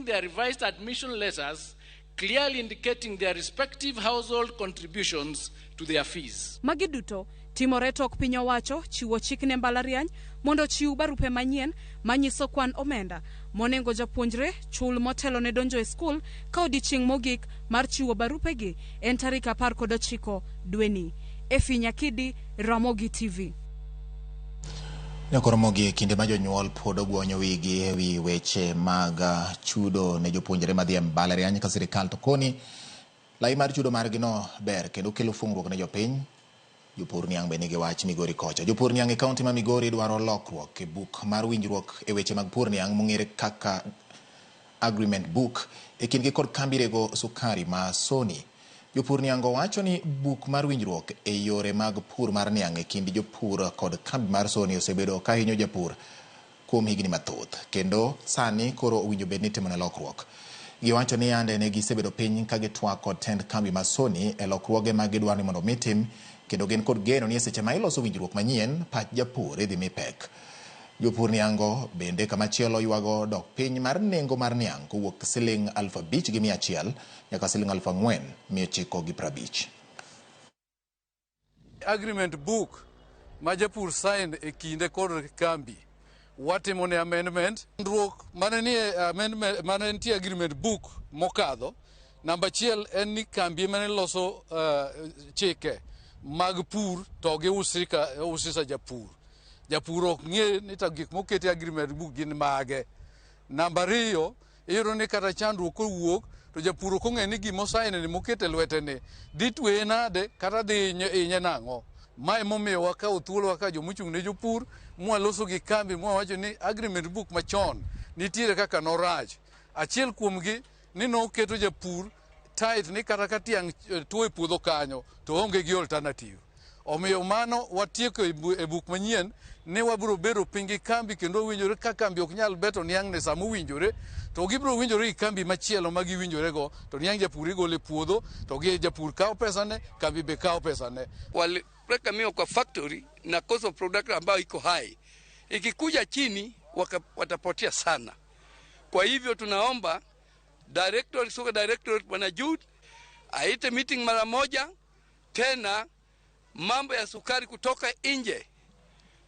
their revised admission letters, clearly indicating their respective household contributions to their fees. Magi duto timore tok piny owacho chiwo chik ne mbalariany mondo ochiw barupe manyien manyiso kwan omenda monengo japuonjre chul motelo ne donjo e skul ka odiechieng' mogik mar chiwo barupegi en tarik 19 dweni. Efi Nyakidi, Ramogi TV. Nyakoromogi e kinde ma jonyuol pod ogwonyo wigi e wi weche mag chudo ne jopuonjre madhi e mbalariany ka sirikal to koni lai mar chudo margi no ber kendo kelo fungruok ne jopiny. Jopur niang' be nigi wach Migori kocha. Jopur niang' e kaunti ma Migori dwaro lokruok e buk mar winjruok e weche mag pur niang' mong'ere kaka agreement book e kindgi kod kambi rego sukari ma Sony. Jopur niang' owacho ni buk mar winjruok e yore mag pur mar niang' e kind jopur kod kambi mar Sony osebedo ka hinyo japur kuom higni mathoth kendo sani koro owinjo bed ni itimone lokruok. Giwacho ni yande ne gisebedo piny ka gitwak kod tend kambi mar Sony e lokruoge ma gidwaro ni mondo mitim kendo gin kod geno ni e seche ma iloso winjruok manyien pach japur idhi mi pek. Jopur niang'go bende kamachielo ywago dok piny mar nengo mar niang' kowuok siling 5,100 nyaka siling 4,950. Agreement book ma japur sign e kinde kod kambi watimo ne amendment. Ndruok mane nie amendment mane nitie agreement book mokadho, namba achiel en ni kambi mane loso chike mag pur to giusisa japur. Japur ok ng'e ni to gik moketi e agreement book gin mage. Namba ariyo, iyudo ni kata chandruok kowuok to japur ok ong'e ni gima osaine ni mokete e lwete ni dhi tweye nade kata dhi hinye nang'o. Ma emomiyo wakawo thuolo kaka jomochung' ne jopur mwaloso gi kambi mwawacho ni agreement book machon nitiere kaka norach. Achiel kuomgi ni noketo japur tight ni kata ka tiang' tuo e puodho kanyo to onge gi alternative. Omiyo mano watieko e buk manyien ni wabiro bedo piny gi kambi kendo winjore ka kambi ok nyal beto niang' ne sama owinjore to gibiro winjore gi kambi machielo ma giwinjorego to niang' japur igolo e puodho to gi japur kawo pesane, kambi be kawo pesane. Walipeleka miwa kwa factory na cost of production ambayo iko high, ikikuja chini watapotea sana. Kwa hivyo tunaomba director, sugar director Bwana Jude aite meeting mara moja tena. Mambo ya sukari kutoka nje,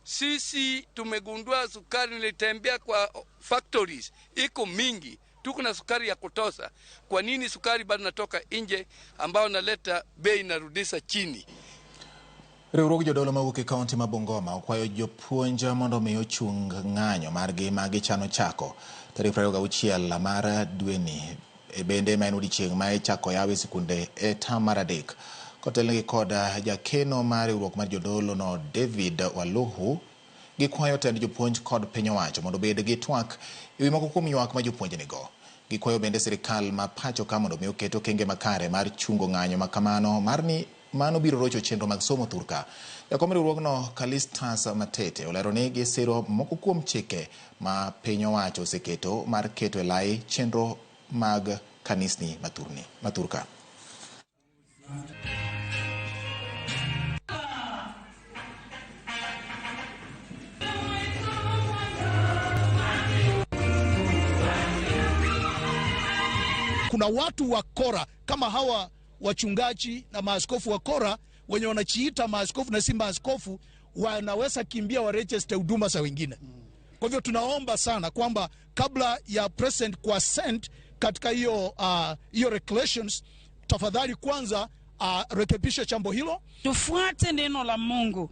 sisi tumegundua sukari, nilitembea kwa factories iko mingi, tuko na sukari ya kutosha. Kwa nini sukari bado natoka nje ambao naleta bei narudisha chini? Riwruog jodolo mawuok e kaunti ma Bungoma okwayo jopuonj mondo mi ochung ng'anyo margi ma gichano chako tarik 26 mar dweni e bende ma en odiechieng' ma ichako yaw e sikunde e tam mar adek. Kotelnegi kod jakeno mar riwruok mar jodolo no David Waluhu, gikwayo tend jopuonj kod piny owacho mondo obed gi twak ewi moko kuom ywak ma jopuonj nigo. Gikwayo bende sirikal ma pacho ka mondo mi oket okenge makare mar chungo ng'anyo ma kamano mar ni mano biro rocho chenro mag somo thurka. Jakom riwruogno Calistus Matete olero ni gisiro moko kuom chike ma piny owacho oseketo mar keto e lai chenro mag kanisni mathurka. Kuna watu wa Kora kama hawa wachungaji na maaskofu wa Kora wenye wanachiita maaskofu na si maaskofu, wanaweza kimbia wa register huduma za wengine. Kwa hivyo tunaomba sana kwamba kabla ya president kwa send katika hiyo regulations, tafadhali kwanza rekebisha jambo hilo. Tufuate neno la Mungu,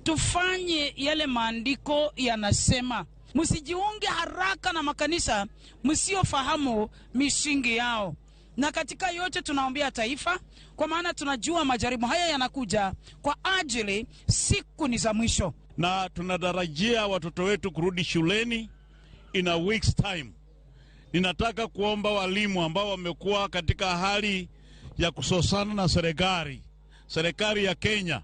tufanye yale maandiko yanasema. Msijiunge haraka na makanisa msiofahamu misingi yao. Na katika yote tunaombea taifa, kwa maana tunajua majaribu haya yanakuja kwa ajili siku ni za mwisho. Na tunatarajia watoto wetu kurudi shuleni in a week's time. Ninataka kuomba walimu ambao wamekuwa katika hali ya kusosana na serikali ya Kenya,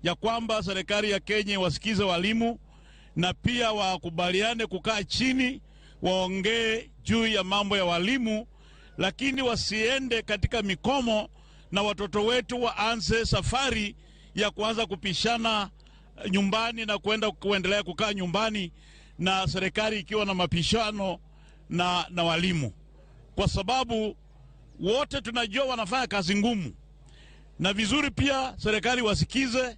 ya kwamba serikali ya Kenya wasikize walimu na pia wakubaliane kukaa chini waongee juu ya mambo ya walimu, lakini wasiende katika mikomo na watoto wetu waanze safari ya kuanza kupishana nyumbani na kuendelea kukaa nyumbani na serikali ikiwa na mapishano na walimu, kwa sababu wote tunajua wanafanya kazi ngumu, na vizuri pia serikali wasikize.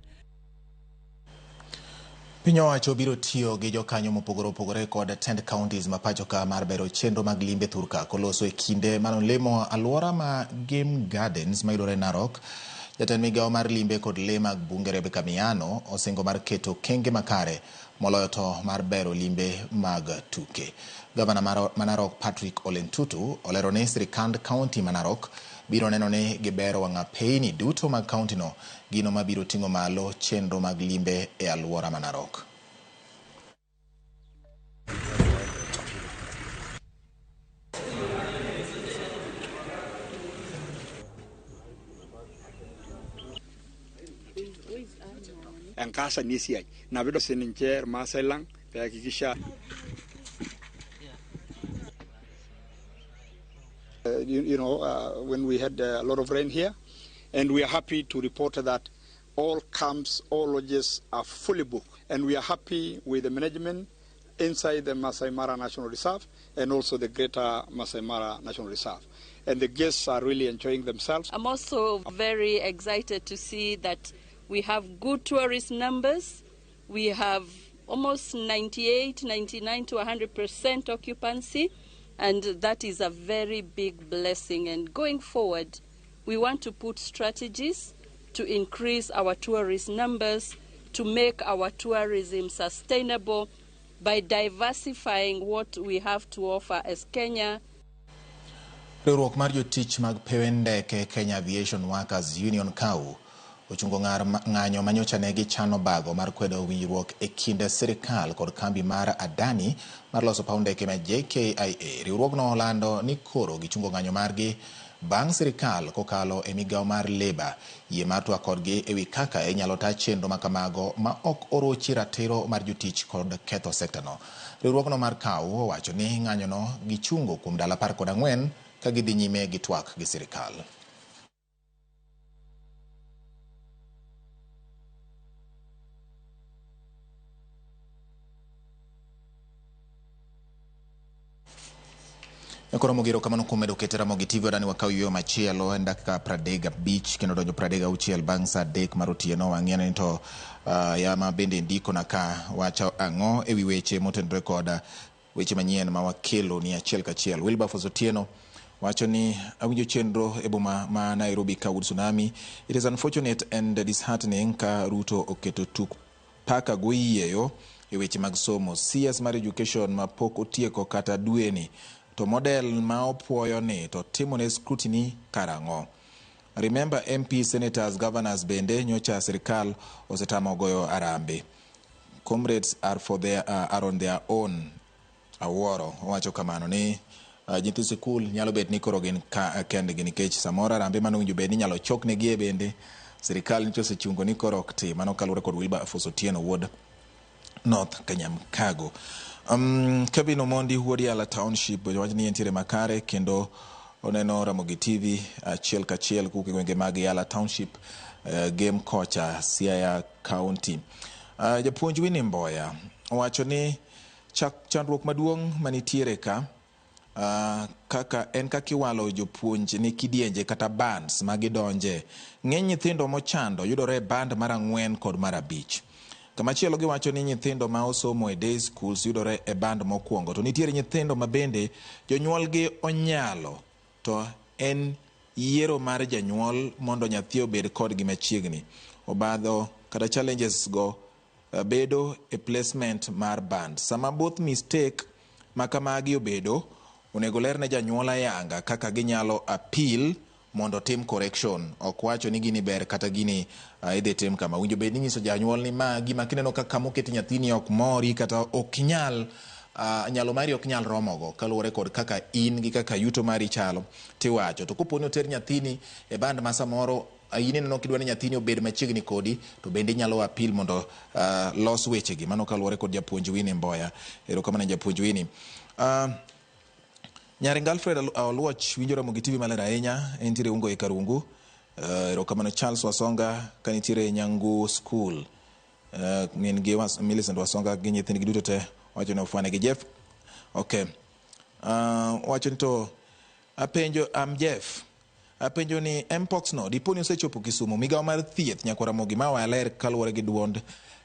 Piny owacho biro tiyo gi jokanyo mopogore opogore kod tend counties ma pacho ka mar bero chenro mag limbe thurka koloso e kinde manolimo alwora ma Game Gardens mayudore Narok. Jatend migawo mar limbe kod lee mag bunge Rebecca Miano osingo mar keto kenge makare moloyo to mar bero limbe mag tuke. Gavana ma Narok Patrick Ole Ntutu olero ni sirikand county ma Narok biro neno ni gibero wang'apeini duto mag county no, gino mabiro ting'o malo chenro mag limbe e alwora ma Narok. Enkasa ni esiai napido sininche irmaasai lang peakikisha when we had a lot of rain here, and we are happy to report that all camps, all lodges are fully booked, and we are happy with the management inside the Masai Mara National Reserve and also the Greater Masai Mara National Reserve. And the guests are really enjoying themselves. I'm also very excited to see that we have good tourist numbers. We have almost 98, 99 to 100% occupancy, and that is a very big blessing. And going forward, we want to put strategies to increase our tourist numbers, to make our tourism sustainable by diversifying what we have to offer as Kenya. Riwruok mar jotich mag pewe ndeke Kenya Aviation Workers Union KAU ochungo ng'anyo manyocha ne gichano bago mar kwedo winjruok e kind sirikal kod kambi mar Adani mar loso paw ndeke ma JKIA. Riwruogno olando ni koro gichungo ng'anyo margi bang' sirikal kokalo e migawo mar Labour yie mar twak kodgi ewi kaka inyalo ta chenro makamago ma ok orochi ratiro mar jotich kod ketho sekta no. Riwruogno mar KAU owacho ni ng'anyono gichungo kuom ndalo 14 ka gidhi nyime gi twak gi sirikal. Koro mogiro kamano kuom medo kete Ramogi TV wadani wakaw yueyo machielo en dakika 35 kendo donjo 36 bang' saa 3 mar otieno. Wang'iyane ni to yama bende ndiko na ka wacho ang'o ewi weche motenore kod weche manyien ma wakelo ni achiel kachiel. Wilberforce Otieno wacho ni awinjo chenro e boma ma Nairobi ka wuod tsunami. It is unfortunate and disheartening ka Ruto oketo tuk paka goyieyo e weche mag somo. CS mar education ma pok otieko kata dweni to model ma opuoyo ni to timone scrutiny karang'o. Remember MP, senators, governors bende nyocha sirikal osetamo goyo arambe. Comrades are for their, are on their own. Awuoro owacho kamano ni nyithi sikul nyalo bet ni koro gin kendgi nikech samoro arambe manowinjo bed ni inyalo choknegi e bende Sirikal nyocha osechungo ni koro ok tim. Mano kaluwore kod Wilberforce Otieno wuod North Kanyamkago. Kevin Omondi wuod Yala Township wacho ni entiere makare kendo oneno Ramogi TV achiel kachiel kowuok e gwenge mag Yala Township, Gem kocha Siaya County. Japuonj Winnie Mboya owacho ni chandruok maduong' manitiere ka kaka en kaka iwalo jopuonj ne kidienje kata bands ma gidonje. Ng'eny nyithindo mochando yudore e band mar 4 kod mar 5. Kamachielo giwacho ni nyithindo ma osomo e day schools yudore e band mokwongo, to nitiere nyithindo ma bende jonyuolgi onyalo, to en yiero mar janyuol mondo nyathi obed kodgi machiegni. Obadho kata challenges go bedo e placement mar band. Sama both mistake ma kamagi obedo, onego ler ne janyuol ayanga kaka ginyalo appeal mondo tim correction. Ok wacho ni gini ber kata gini idhi tim kama. Winjo bed ni nyiso janyuol ni ma gima kineno ka kama oket nyathini ok mori kata ok nyal nyalo mari ok nyal romogo kaluwore kod kaka in gi kaka yuto mari chalo tiwacho. To kopo ni oter nyathini e band ma samoro in ineno kidwa ni nyathini obed machiegni kodi, to bende inyalo appeal mondo los wechegi. Mano kaluwore kod japuonj Winnie Mboya. Erokamano japuonj Winnie. Nyaringa Alfred Oluoch winjo Ramogi TV maler ahinya, entiere Ungo e Karungu. Erokamano Charles Wasonga kanitiere Nyangu School. Min gi Millicent Wasonga gi nyithindgi duto te wacho ni ofwane gi Jeff. Okay. Wacho ni to apenjo am Jeff. Apenjo ni Mpox no dipo ni osechopo Kisumu. Migawo mar thieth nyakwar Ramogi ma waler kaluwore gi duond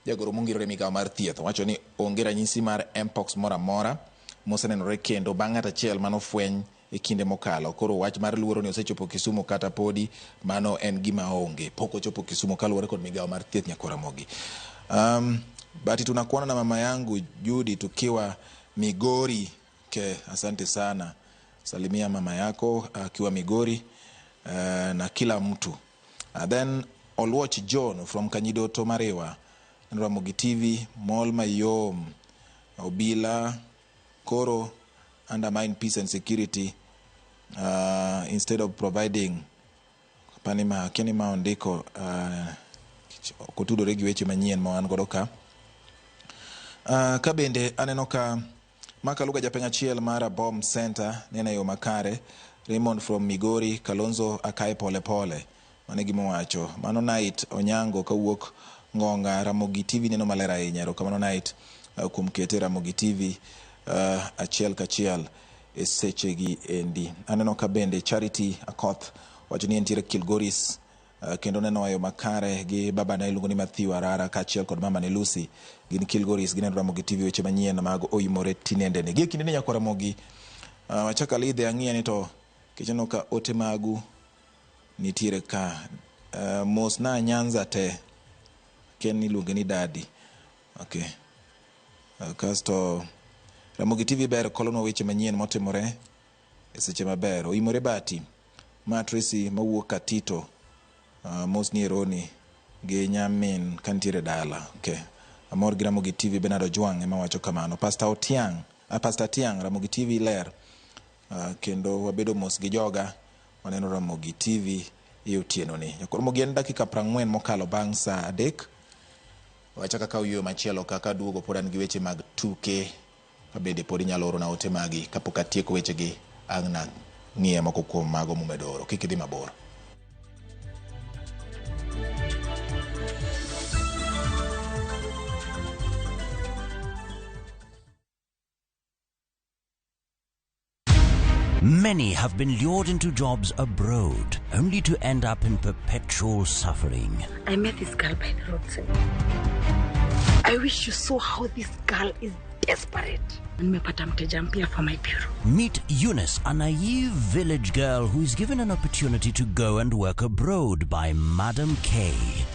jagoro mongirore migawo mar thieth. Wacho ni onge ranyisi mar Mpox moro amora mosenenore kendo bang' ng'at achiel manofweny e kinde mokalo. Koro wach mar luoro ni osechopo Kisumu kata podi mano en gima onge. Pok ochopo Kisumu kaluwore kod migawo mar thieth nyakwar Ramogi. Bati tunakuona na mama yangu Judy tukiwa Migori. Ke, asante sana. Salimia mama yako akiwa Migori na kila mtu. Then Oluoch John from Kanyidoto Mariwa. Ramogi TV, Mol Mayom, Obila, Koro, undermine peace and security instead of providing panima keni ma ondiko kotudore gi weche manyien ma wan godo ka. Ka bende aneno ka Makaluga japeng' achiel mar Abom Center neno e yo makare. Raymond from Migori, Kalonzo akae pole pole. Mano e gima owacho. Mano Knight Onyango kawuok Ngonga. Ramogi TV neno maler ahinya. Erokamano Knight kuom kete Ramogi TV achiel kachiel e sechegi endi. Aneno ka bende Charity Akoth wacho ni entiere Kilgoris, kendo neno e yo makare gi babane iluongo ni Matthew Arara kaachiel kod mamane Lucy. Gin Kilgoris, gineno Ramogi TV weche manyien mag oimore tinendeni. Gie kindeni nyakwar Ramogi, wachak alidhe ang'iye ni to nikech aneno ka ote magu nitiere ka. Mos na Nyanza te, ken iluonge ni dadi. Okay. Kasto Ramogi TV ber kolonwa weche manyien motimore e seche maber. Oimore Bati, ma Tracy mawuok Katito, mos ni Eroni gi nyamin kantiere dala. Okay. Amor gi Ramogi TV. Bernard Ojwang' ema wacho kamano. Pastor Otiang', Pastor Tiang', Ramogi TV ler. Kendo wabedo mos gi joga waneno Ramogi TV e otieno ni. Ramogi en dakika 40 mokalo bang' saa 3. Wachaka kaw yo machielo kaka duogo pod an gi weche mag tuke. Ka bende pod inyalo orona ote magi kapok atieko wechegi, ang' na ng'iye moko kuom mago mumedo oro. Kik idhi mabor. Many have been lured into jobs abroad, only to end up in perpetual suffering. I met this girl by the roadside. I wish you saw how this girl is desperate. Nimepata mteja mpya for my bureau. Meet Eunice, a naive village girl who is given an opportunity to go and work abroad by Madam K.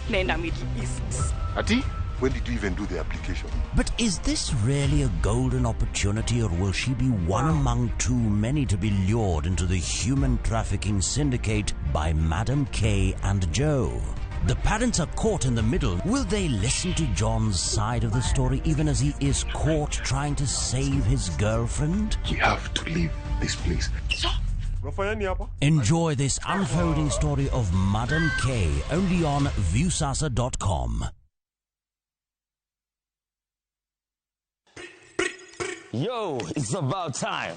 Naenda Middle East. Ati, when did you even do the application? But is this really a golden opportunity, or will she be one among too many to be lured into the human trafficking syndicate by Madam K and Joe? The parents are caught in the middle. Will they listen to John's side of the story even as he is caught trying to save his girlfriend? We have to leave this place. So, Unafanya nini hapa? Enjoy this unfolding story of Madam K only on Viusasa.com. Yo, it's about time.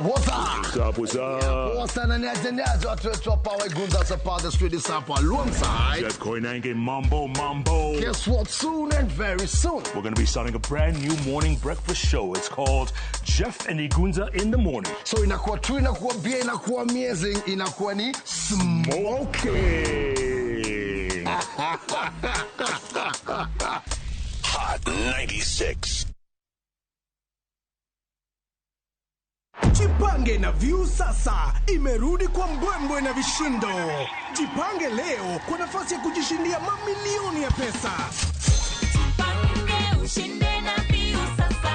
What's up? What's up, what's up? What's up, niaje niaje watu wetu hapa Wegunza hapa the street is hapa alongside Jeff Koinange, Mambo Mambo. Guess what? Soon and very soon. We're going to be starting a brand new morning breakfast show. It's called Jeff and Igunza in the Morning. So inakuwa true, inakuwa bia, inakuwa amazing, inakuwa ni smoking. Hot 96. Jipange na View sasa imerudi kwa mbwembwe na vishindo. Jipange leo kwa nafasi ya kujishindia mamilioni ya pesa. Ushinde na View sasa.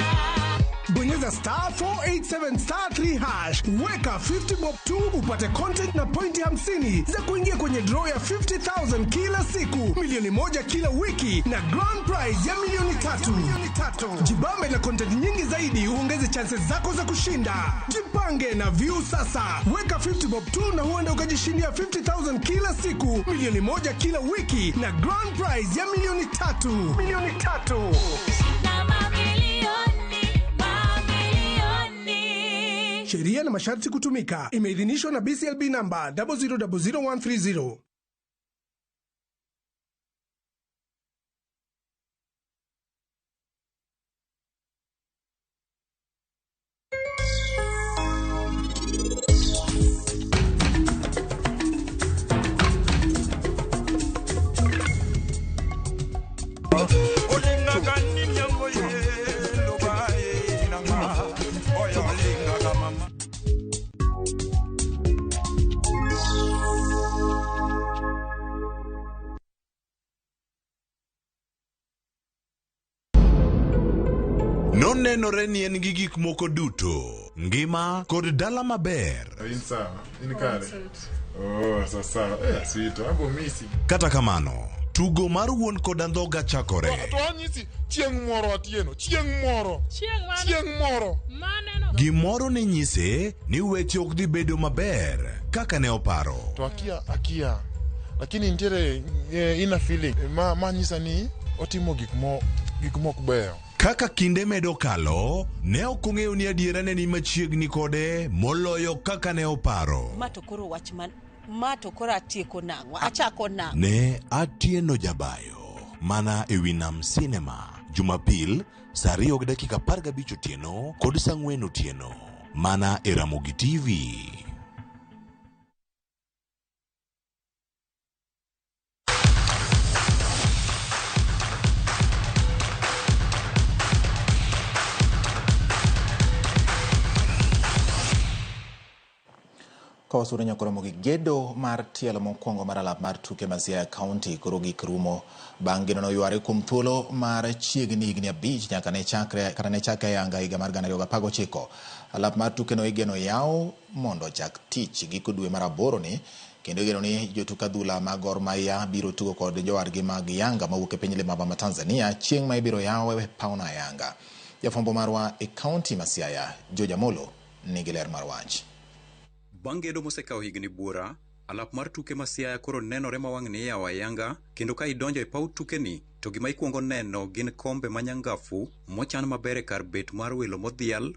Bonyeza star 487 star 3 hash, weka 50 bob 2 upate content na pointi 50 za kuingia kwenye draw ya 50,000 kila siku, milioni 1 kila wiki na grand prize ya milioni 3. Jibambe na content nyingi zaidi uongeze chances zako za kushinda. Jipange na View sasa, weka 50 bob 2 na huenda ukajishindia 50,000 kila siku, milioni 1 kila wiki na grand prize ya milioni 3. Milioni 3. Na mamilioni, mamilioni. Sheria na masharti kutumika. Imeidhinishwa na BCLB namba 0000130. Nonenore ni en gi gik moko duto, ngima kod dala maber. In sawa, in kare. Oh, sawa sawa. Eh, sweet. Abo misi. Kata kamano, tugo mar wuon kod andhoga chakore. To anyisi chieng' moro Atieno, chieng' moro. Chieng' moro. Gimoro ne nyise ni weche ok dhi bedo maber kaka ne oparo. To akia. Lakini nitiere inner feeling ma nyisa ni otimo gik mok beyo. Kaka kinde medo kalo, ne ok ong'eyo ni adiera ne ni machiegni kode moloyo kaka ne oparo. Ma to koro wach man, ma to koro atieko nang'o, achako nang'o. Ne Atieno Jabayo, mana ewi Nam Cinema, Jumapil, saa 2:15 otieno kod saa 4 otieno, mana e Ramogi TV. Kawasure nyakoromo gi gedo mar tielo mokwongo mar alap mar tuke ma Siaya County koro gik rumo bang' geno noyware kuom thuolo mar chiegni higni 5 nyaka ne chakre kata ne chake ayanga higa mar 2019. Alap mar tuke no igeno yaw mondo ochak tich giko dwe mar 8 ni kendo igeno ni jotuk adhula mag Gor Mahia biro tugo kod jowadgi mag Yanga mawuok e piny Limaba ma Tanzania chieng' ma ibiro yawe pawno ayanga. Jafwambo marwa e kaunti ma Siaya, George Amolo, nigi ler mar wach. Bang' gedo mosekawo higni buora, alap mar tuke ma Siaya koro nenore ma wang'ni iyawo ayanga, kendo ka idonjo e paw tukeni to gima ikwongo neno gin kombe manyangafu mochan maber e kar bet mar welo modhial,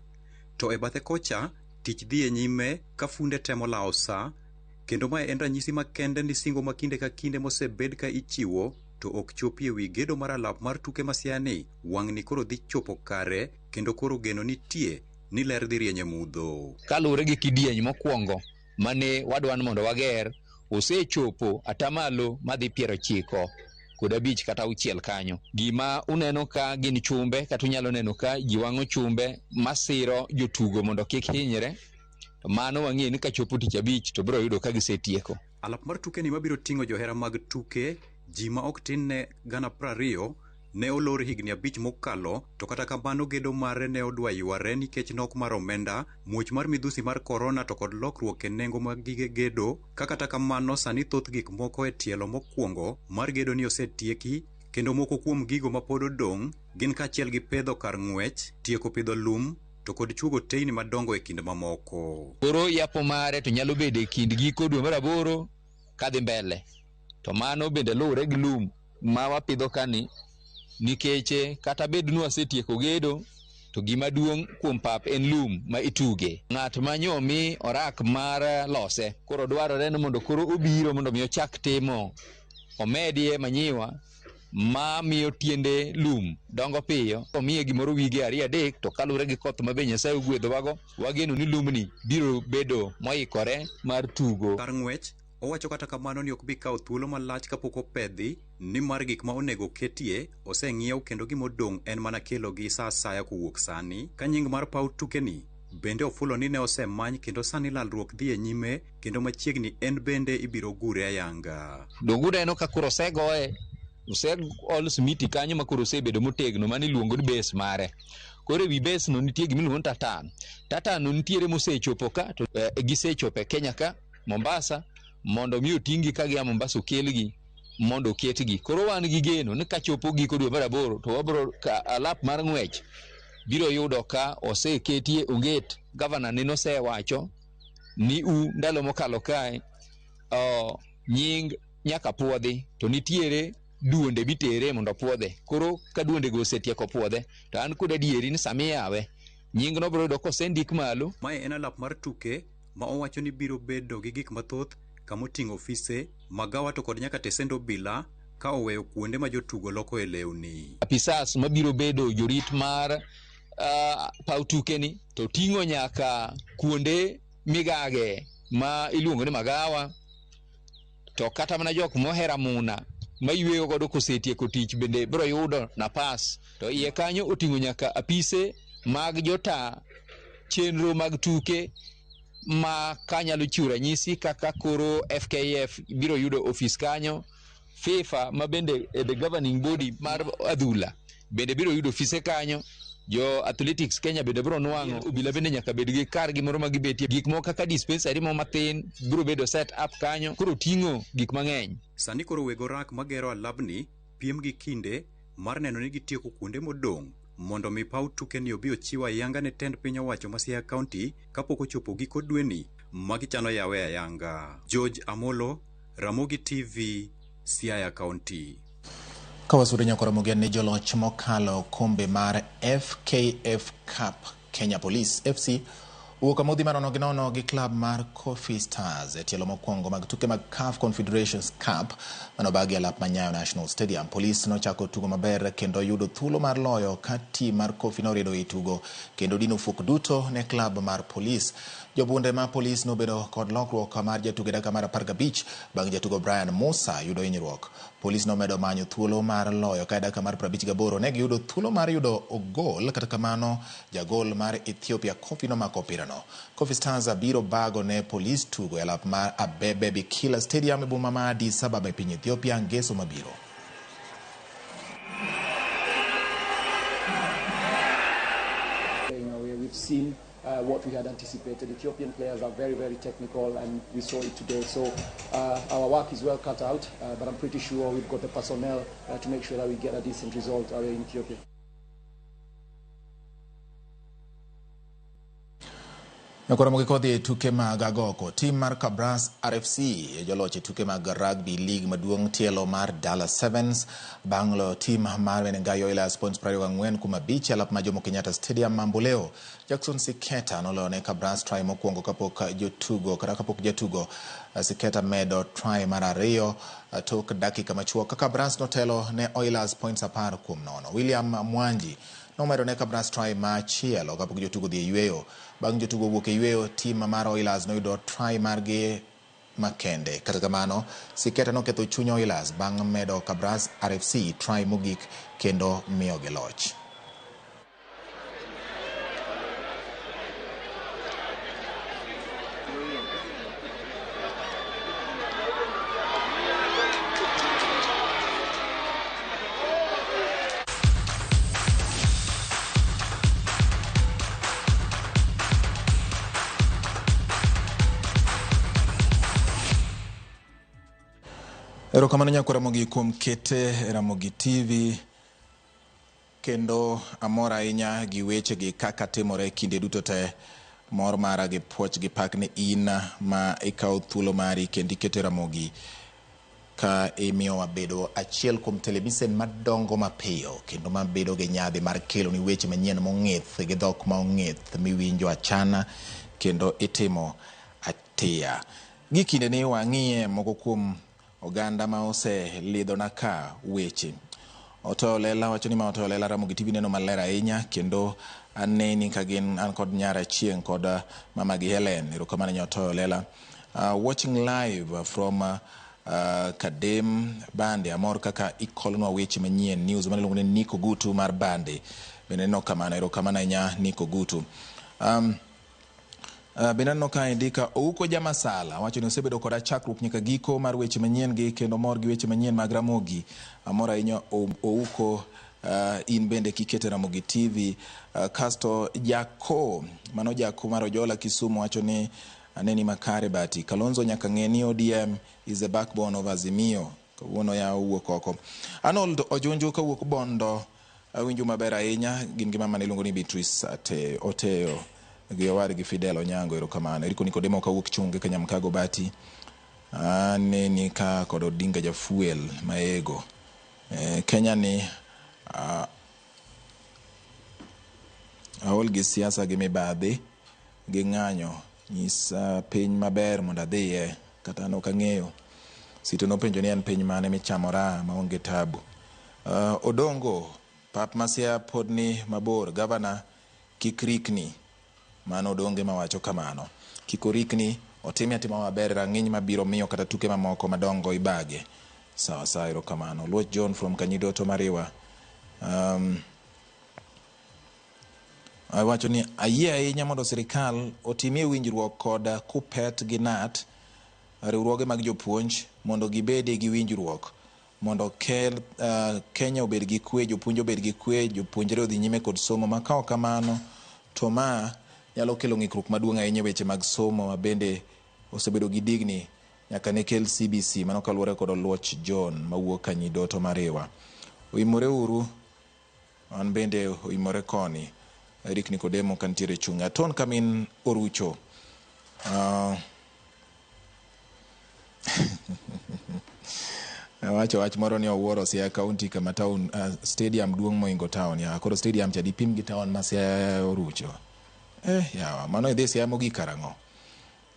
to e bathe kocha tich dhi e nyime ka funde temo lawo sa, kendo mae en ranyisi makende ni singo ma kinde ka kinde mosebed ka ichiwo to ok chopi ewi gedo mar alap mar tuke ma Siaya ni wang'ni koro dhi chopo kare kendo koro geno nitie ni ler dhi rieny e mudho. Kaluwore gi kidieny mokwongo mane wadwa ni mondo wager, osechopo atamalo madhi 95 kata 6 kanyo. Gima uneno ka gin chumbe, kata unyalo neno ka ji wang'o chumbe masiro jotugo mondo kik hinyre. To mano wang'eyo ni kachopo tich abich to biro yudo ka gisetieko. Alap mar tuke ni mabiro ting'o johera mag tuke ji ma ok tin ne 20,000 ne olor higni 5 mokalo, to kata kamano gedo mare ne odwa yware nikech nok mar omenda, muoch mar midhusi mar korona to kod lokruok e nengo mag gige gedo. Ka kata kamano sani thoth gik moko e tielo mokwongo mar gedo ni osetieki Kendo moko kuom gigo ma pod odong' gin kaachiel gi pedho kar ng'wech, tieko pidho lum, to kod chuogo teyni madongo e kind mamoko. Koro yapo mare to nyalo bedo e kind giko dwe mar aboro kadhi mbele. To mano bende luwore gi lum ma wapidho kani, nikech kata bed ni wasetieko gedo, to gima duong' kuom pap en lum ma ituge. Ng'at ma nyomi orak mar lose, koro dwarore ni mondo koro obiro mondo mi ochak timo, omedie manyiwa ma miyo tiende lum dongo piyo, omiye gimoro wige ariyo adek, to kaluwore gi koth ma be Nyasaye ogwedhowago, wageno ni lumni biro bedo moikore mar tugo. Kar ng'wech, owacho kata kamano ni ok bi kawo thuolo malach kapok opedhi, nimar gik ma onego oketie oseng'iew kendo gimodong' en mana kelogi sa asaya kowuok sani. Ka nying mar paw tukeni bende ofulo ni ne osemany kendo sani lalruok dhi e nyime kendo machiegni en bende ibiro gure ayanga. Donge uneno ka koro osegoye, oseol simiti kanyo ma koro osebedo motegno, mano iluongo ni base mare. Koro ewi base no nitie gima iluongo ni tatan. Tatan no nitiere mosechopo ka, to gisechopo e Kenya ka, Mombasa, mondo mi oting'gi ka gia Mombasa okelgi mondo oketgi. Koro wan gi geno ni kachopo giko dwe mar aboro to wabro ka alap mar ng'wech biro yudo ka oseketie onget. Gavana ne nosewacho ni u ndalo mokalo kae, nying nyaka puodhi, to nitiere duonde mitere mondo opuodhe. Koro ka duondego osetieko puodhe, to an kod adieri ni sama iyawe, nyingno biro yudo kosendik malo. Mae en alap mar tuke ma owacho ni biro bedo gi gik mathoth kamoting'o ofise, magawa to kod nyaka tesend obila ka oweyo kuonde ma jotugo loko e lewni. Apisas mabiro bedo jorit mar paw tukeni, to ting'o nyaka kuonde migage ma iluongo ni magawa, to kata mana jok mohero amuna mayweyo godo kosetieko tich bende biro yudo napas. To iye kanyo oting'o nyaka apise mag jota chenro mag tuke ma kanyalo chiwo ranyisi kaka koro FKF biro yudo ofis kanyo, FIFA ma bende the governing body mar adhula bende biro yudo ofise kanyo, jo Athletics Kenya bende biro nwang'o, obila bende nyaka bed gi kargi moro ma gibetie, gik moko kaka dispensary moro mathin biro bedo set up kanyo. Koro ting'o gik mang'eny. Sani koro weg orak magero alabni piem gi kinde mar neno ni gitieko kuonde modong' mondo mi paw tukeni obi ochiw ayanga ne tend piny owacho ma Siaya County kapok ochopo giko dweni ma gichano yawe ayanga. George Amolo, Ramogi TV, Siaya County. Kawasudo nyaka Ramogi en ni joloch mokalo kombe mar FKF Cup Kenya Police FC owuok amodhi mar 0-0 gi klab mar Coffee Stars e tielo mokwongo mag tuke mag CAF Confederations Cup manobagi alap ma Nyayo National Stadium. Police nochako tugo maber kendo yudo thuolo mar loyo ka tim mar Coffee noriedo e tugo kendo dino fuok duto ne klab mar Police. Jobunde ma Police nobedo kod lokruok mar jatugo e dakika mar 15 bang' jatugo Brian Musa yudo hinyruok. Police nomedo manyo thuolo mar loyo ka e dakika mar 58 ne giyudo thuolo mar yudo ogol, kata kamano jagol mar Ethiopia Coffee nomako opirano. Coffee Stars biro bago ne Police tugo e alap mar Abebe Bikila Stadium e boma ma Addis Ababa e piny Ethiopia ngeso mabiro. We've seen what we had anticipated. Ethiopian players are very, very technical, and we saw it today. So our work is well cut out, but I'm pretty sure we've got the personnel to make sure that we get a decent result away in Ethiopia. Nakoro kodhi e tuke mag agoko. Tim mar Kabras RFC e joloch e tuke mag rugby league maduong' tielo mar Dala Sevens bang' loyo tim mar Menengai Oilers points 24-5 e alap ma Jomo Kenyatta Stadium Mamboleo. Jackson Siketa noloyo ne Kabras try mokwongo kapok jotugo kata kapok jatugo Siketa medo try mar ariyo tok dakika machuok. Ka Kabras notelo ne Oilers points 10-0. William Mwanji nomedo ne Kabras try machielo kapok jotugo dhi e yweyo. Bang' jotugo wuok e yweyo, tim mar Oilers noyudo try margi makende. Kata kamano, Siketa noketho chuny Oilers bang' medo Kabras RFC try mogik kendo miyogi loch. Erokamano nyakwa Ramogi kuom kete e Ramogi TV kendo amor ahinya gi wechegi kaka timore kinde duto te. Mor mara gi puoch gi pak ne in ma ikawo thuolo mari kendo iketo Ramogi ka imiyo wabedo achiel kuom televisen madongo mapiyo kendo mabedo gi nyadhi mar kelo ni weche manyien mong'ith gi dhok ma ong'ith miwinjo achana kendo itimo atiya. Gi kinde ni wang'iye moko kuom oganda ma oselidhona ka weche. Otoyo Lela wacho ni ma Otoyo Lela Ramogi TV neno maler ahinya kendo aneni ka gin an kod nyara Achieng' kod mama gi Helen. Erokamano nya Otoyo Lela. Watching live from Kadem Bande, amor kaka ikolonwa weche manyien news maniluongo ni Nico Gutu mar Bande. Bende neno kamano, erokamano ahinya Nico Gutu. Bende aneno ka indika Ouko Jamasala wacho ni osebedo koda chakruok nyaka giko mar weche manyien gi kendo mor gi weche manyien mag Ramogi. Amor ahinya Ouko, in bende kikete Ramogi TV. Kasto Jako, mano Jako mar Ojola Kisumu wacho ni aneni makare bati. Kalonzo nyaka ng'e ni ODM is the backbone of Azimio. Kawuono ya owuok oko. Arnold Ojunju kawuok Bondo, awinjo maber ahinya gin gi mama niluongo ni Beatrice Oteyo gi owadgi Fidel Onyango, erokamano. Eriko Nikodemo kawuok Chunge Kanyamkago Bati. Aneni ka kod Odinga Jafuel Maego. Kenya ni aol gi siasa gi mibadhi gi ng'anyo, nyisa piny maber mondo adhiye, kata an ok ang'eyo. Sito nopenjo ni en piny mane michamo raha maonge tabu. Odongo, pap ma Siaya pod ni mabor, gavana kik rikni. Mano Odonge mawacho kamano. Kik orikni, otime atima maber rang'iny mabiro miyo kata tuke mamoko madongo ibage. Sawa sawa, erokamano. Luoch John from Kanyidoto Mariwa. Awacho ni ayie ahinya mondo sirikal otimie winjruok kod Kupet gi KNUT, riwruoge mag jopuonj, mondo gibede gi winjruok mondo Kenya obed gi kwe, jopuonj obed gi kwe, jopuonjre odhi nyime kod somo. Ma ka ok kamano to ma nyalo kelo ng'ikruok maduong' ahinya e weche mag somo ma bende osebedo gi digni nyaka ne kel CBC. Mano kaluwore kod Oluoch John mawuok Kanyidoto Mariwa. Oimore uru, an bende oimore koni. Eric Nikodemo kantiere chung'. Aton Kamin Orucho. Awacho wach moro ni owuoro Siaya County kama town stadium duong' moingo town. Ya, koro stadium cha dipim gi town ma Siaya Orucho. Yawa, mano idhi Siaya mogik karang'o?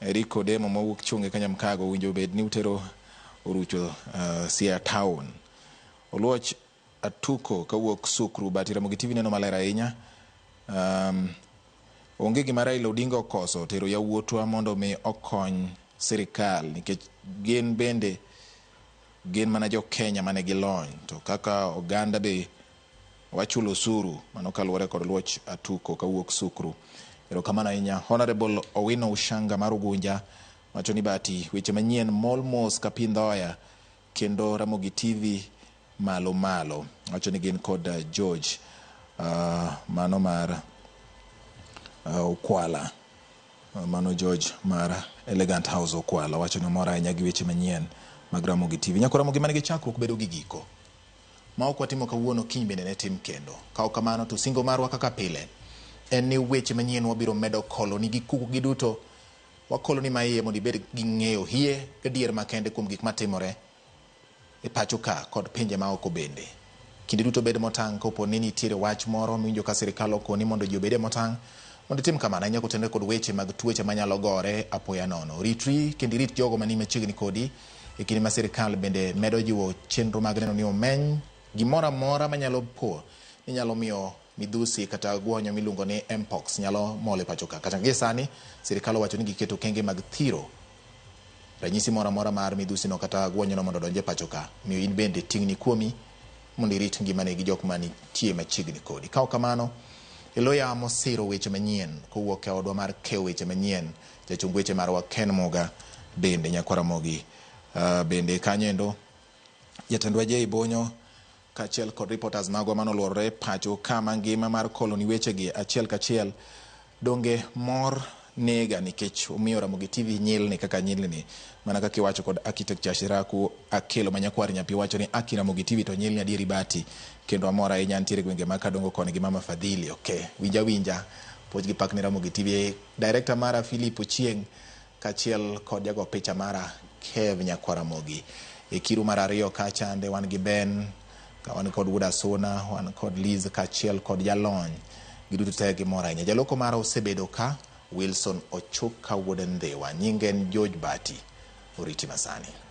Eric Odemo mowuok Chunge Kanyamkago winjo bed ni utero Orucho Siaya town. Oluoch Atuko kawuok Sukru but Ramogi TV neno maler ahinya. Onge gima Raila Odinga okoso tero yawuotwa mondo mi okony sirikal nikech gin bende gin mana jo Kenya mane gilony to kaka oganda be wachulo osuru. Mano kaluwore kod Luoch Atuko kawuok Sukru. Erokamano ahinya. Honorable Owino Ushanga mar Ugunja wacho ni bati weche manyien mol mos ka pi ndhoya kendo Ramogi TV malo malo. Wacho ni gin kod George mano mar Okwala. Mano George mar Elegant House Okwala wacho ni omor ahinya gi weche manyien mag Ramogi TV. Nyako Ramogi manigi chakruok bedo gi giko. Ma ok watimo kawuono kiny bende ne tim kendo. Ka ok kamano to singo marwa kaka pile en ni weche manyien wabiro medo kolo ni gi kuku gi duto. Wakolo ni maiye mondo ibed gi ng'eyo hie gadier makende kuom gik matimore e pacho ka kod pinje maoko bende. Kinde duto bed motang' kopo ni nitiere wach moro miwinjo ka sirikal okoni mondo ji obede motang' mondo itim kamano ahinya kotenore kod weche mag tuoche manyalo gore apoya nono. Ritri kendo irit jogo mani machiegni kodi e kinde ma sirikal bende medo jiwo chenro mag neno ni omeny gimoro amora manyalo po ni nyalo miyo midhusi kata gwonyo miluongo ni Mpox nyalo mol e pacho ka. Kata gie sani sirikal owacho ni giketo okenge mag thiro ranyisi moro amora mar midhusi no kata gwonyo no mondo odonj e pacho ka. Miyo in bende ting'ni kuomi mondo irit ngimani gi jok manitie machiegni kodi. Ka ok kamano, ilo yamo siro weche manyien kowuok e odwa mar keyo weche manyien. Jachung weche marwa Ken Muga bende nyakwar Ramogi. Bende kanyo endo jatendwa Jay Bonyo kaachiel kod reporters magwa manoluorore pacho ka mangima mar kolo ni wechegi achiel kachiel. Donge mor nega nikech omiyo Ramogi TV nyilni kaka nyilni mana kaka iwacho kod architecture Shiraku Akelo ma nyakwar nyapi wacho ni aki Ramogi TV to nyilni adieri bati kendo amor ahinya ntiere gwenge ma Kadongo koni gi Mama Fadhili. Okay, winja winja puoch gi pak ne Ramogi TV. Director mara Philip Ochieng kaachiel kod jago picha mara Kev Nyakwar Ramogi. E kiru mar ariyo kacha ande wan gi Ben ka wan kod Wuod Asuna, wan kod Liz kaachiel kod jalony. Giduto te gimor ahinya. Jaloko mara osebedo ka Wilson Ochuka wuod Ndhiwa. Nyinge en George Bati. Oriti masani.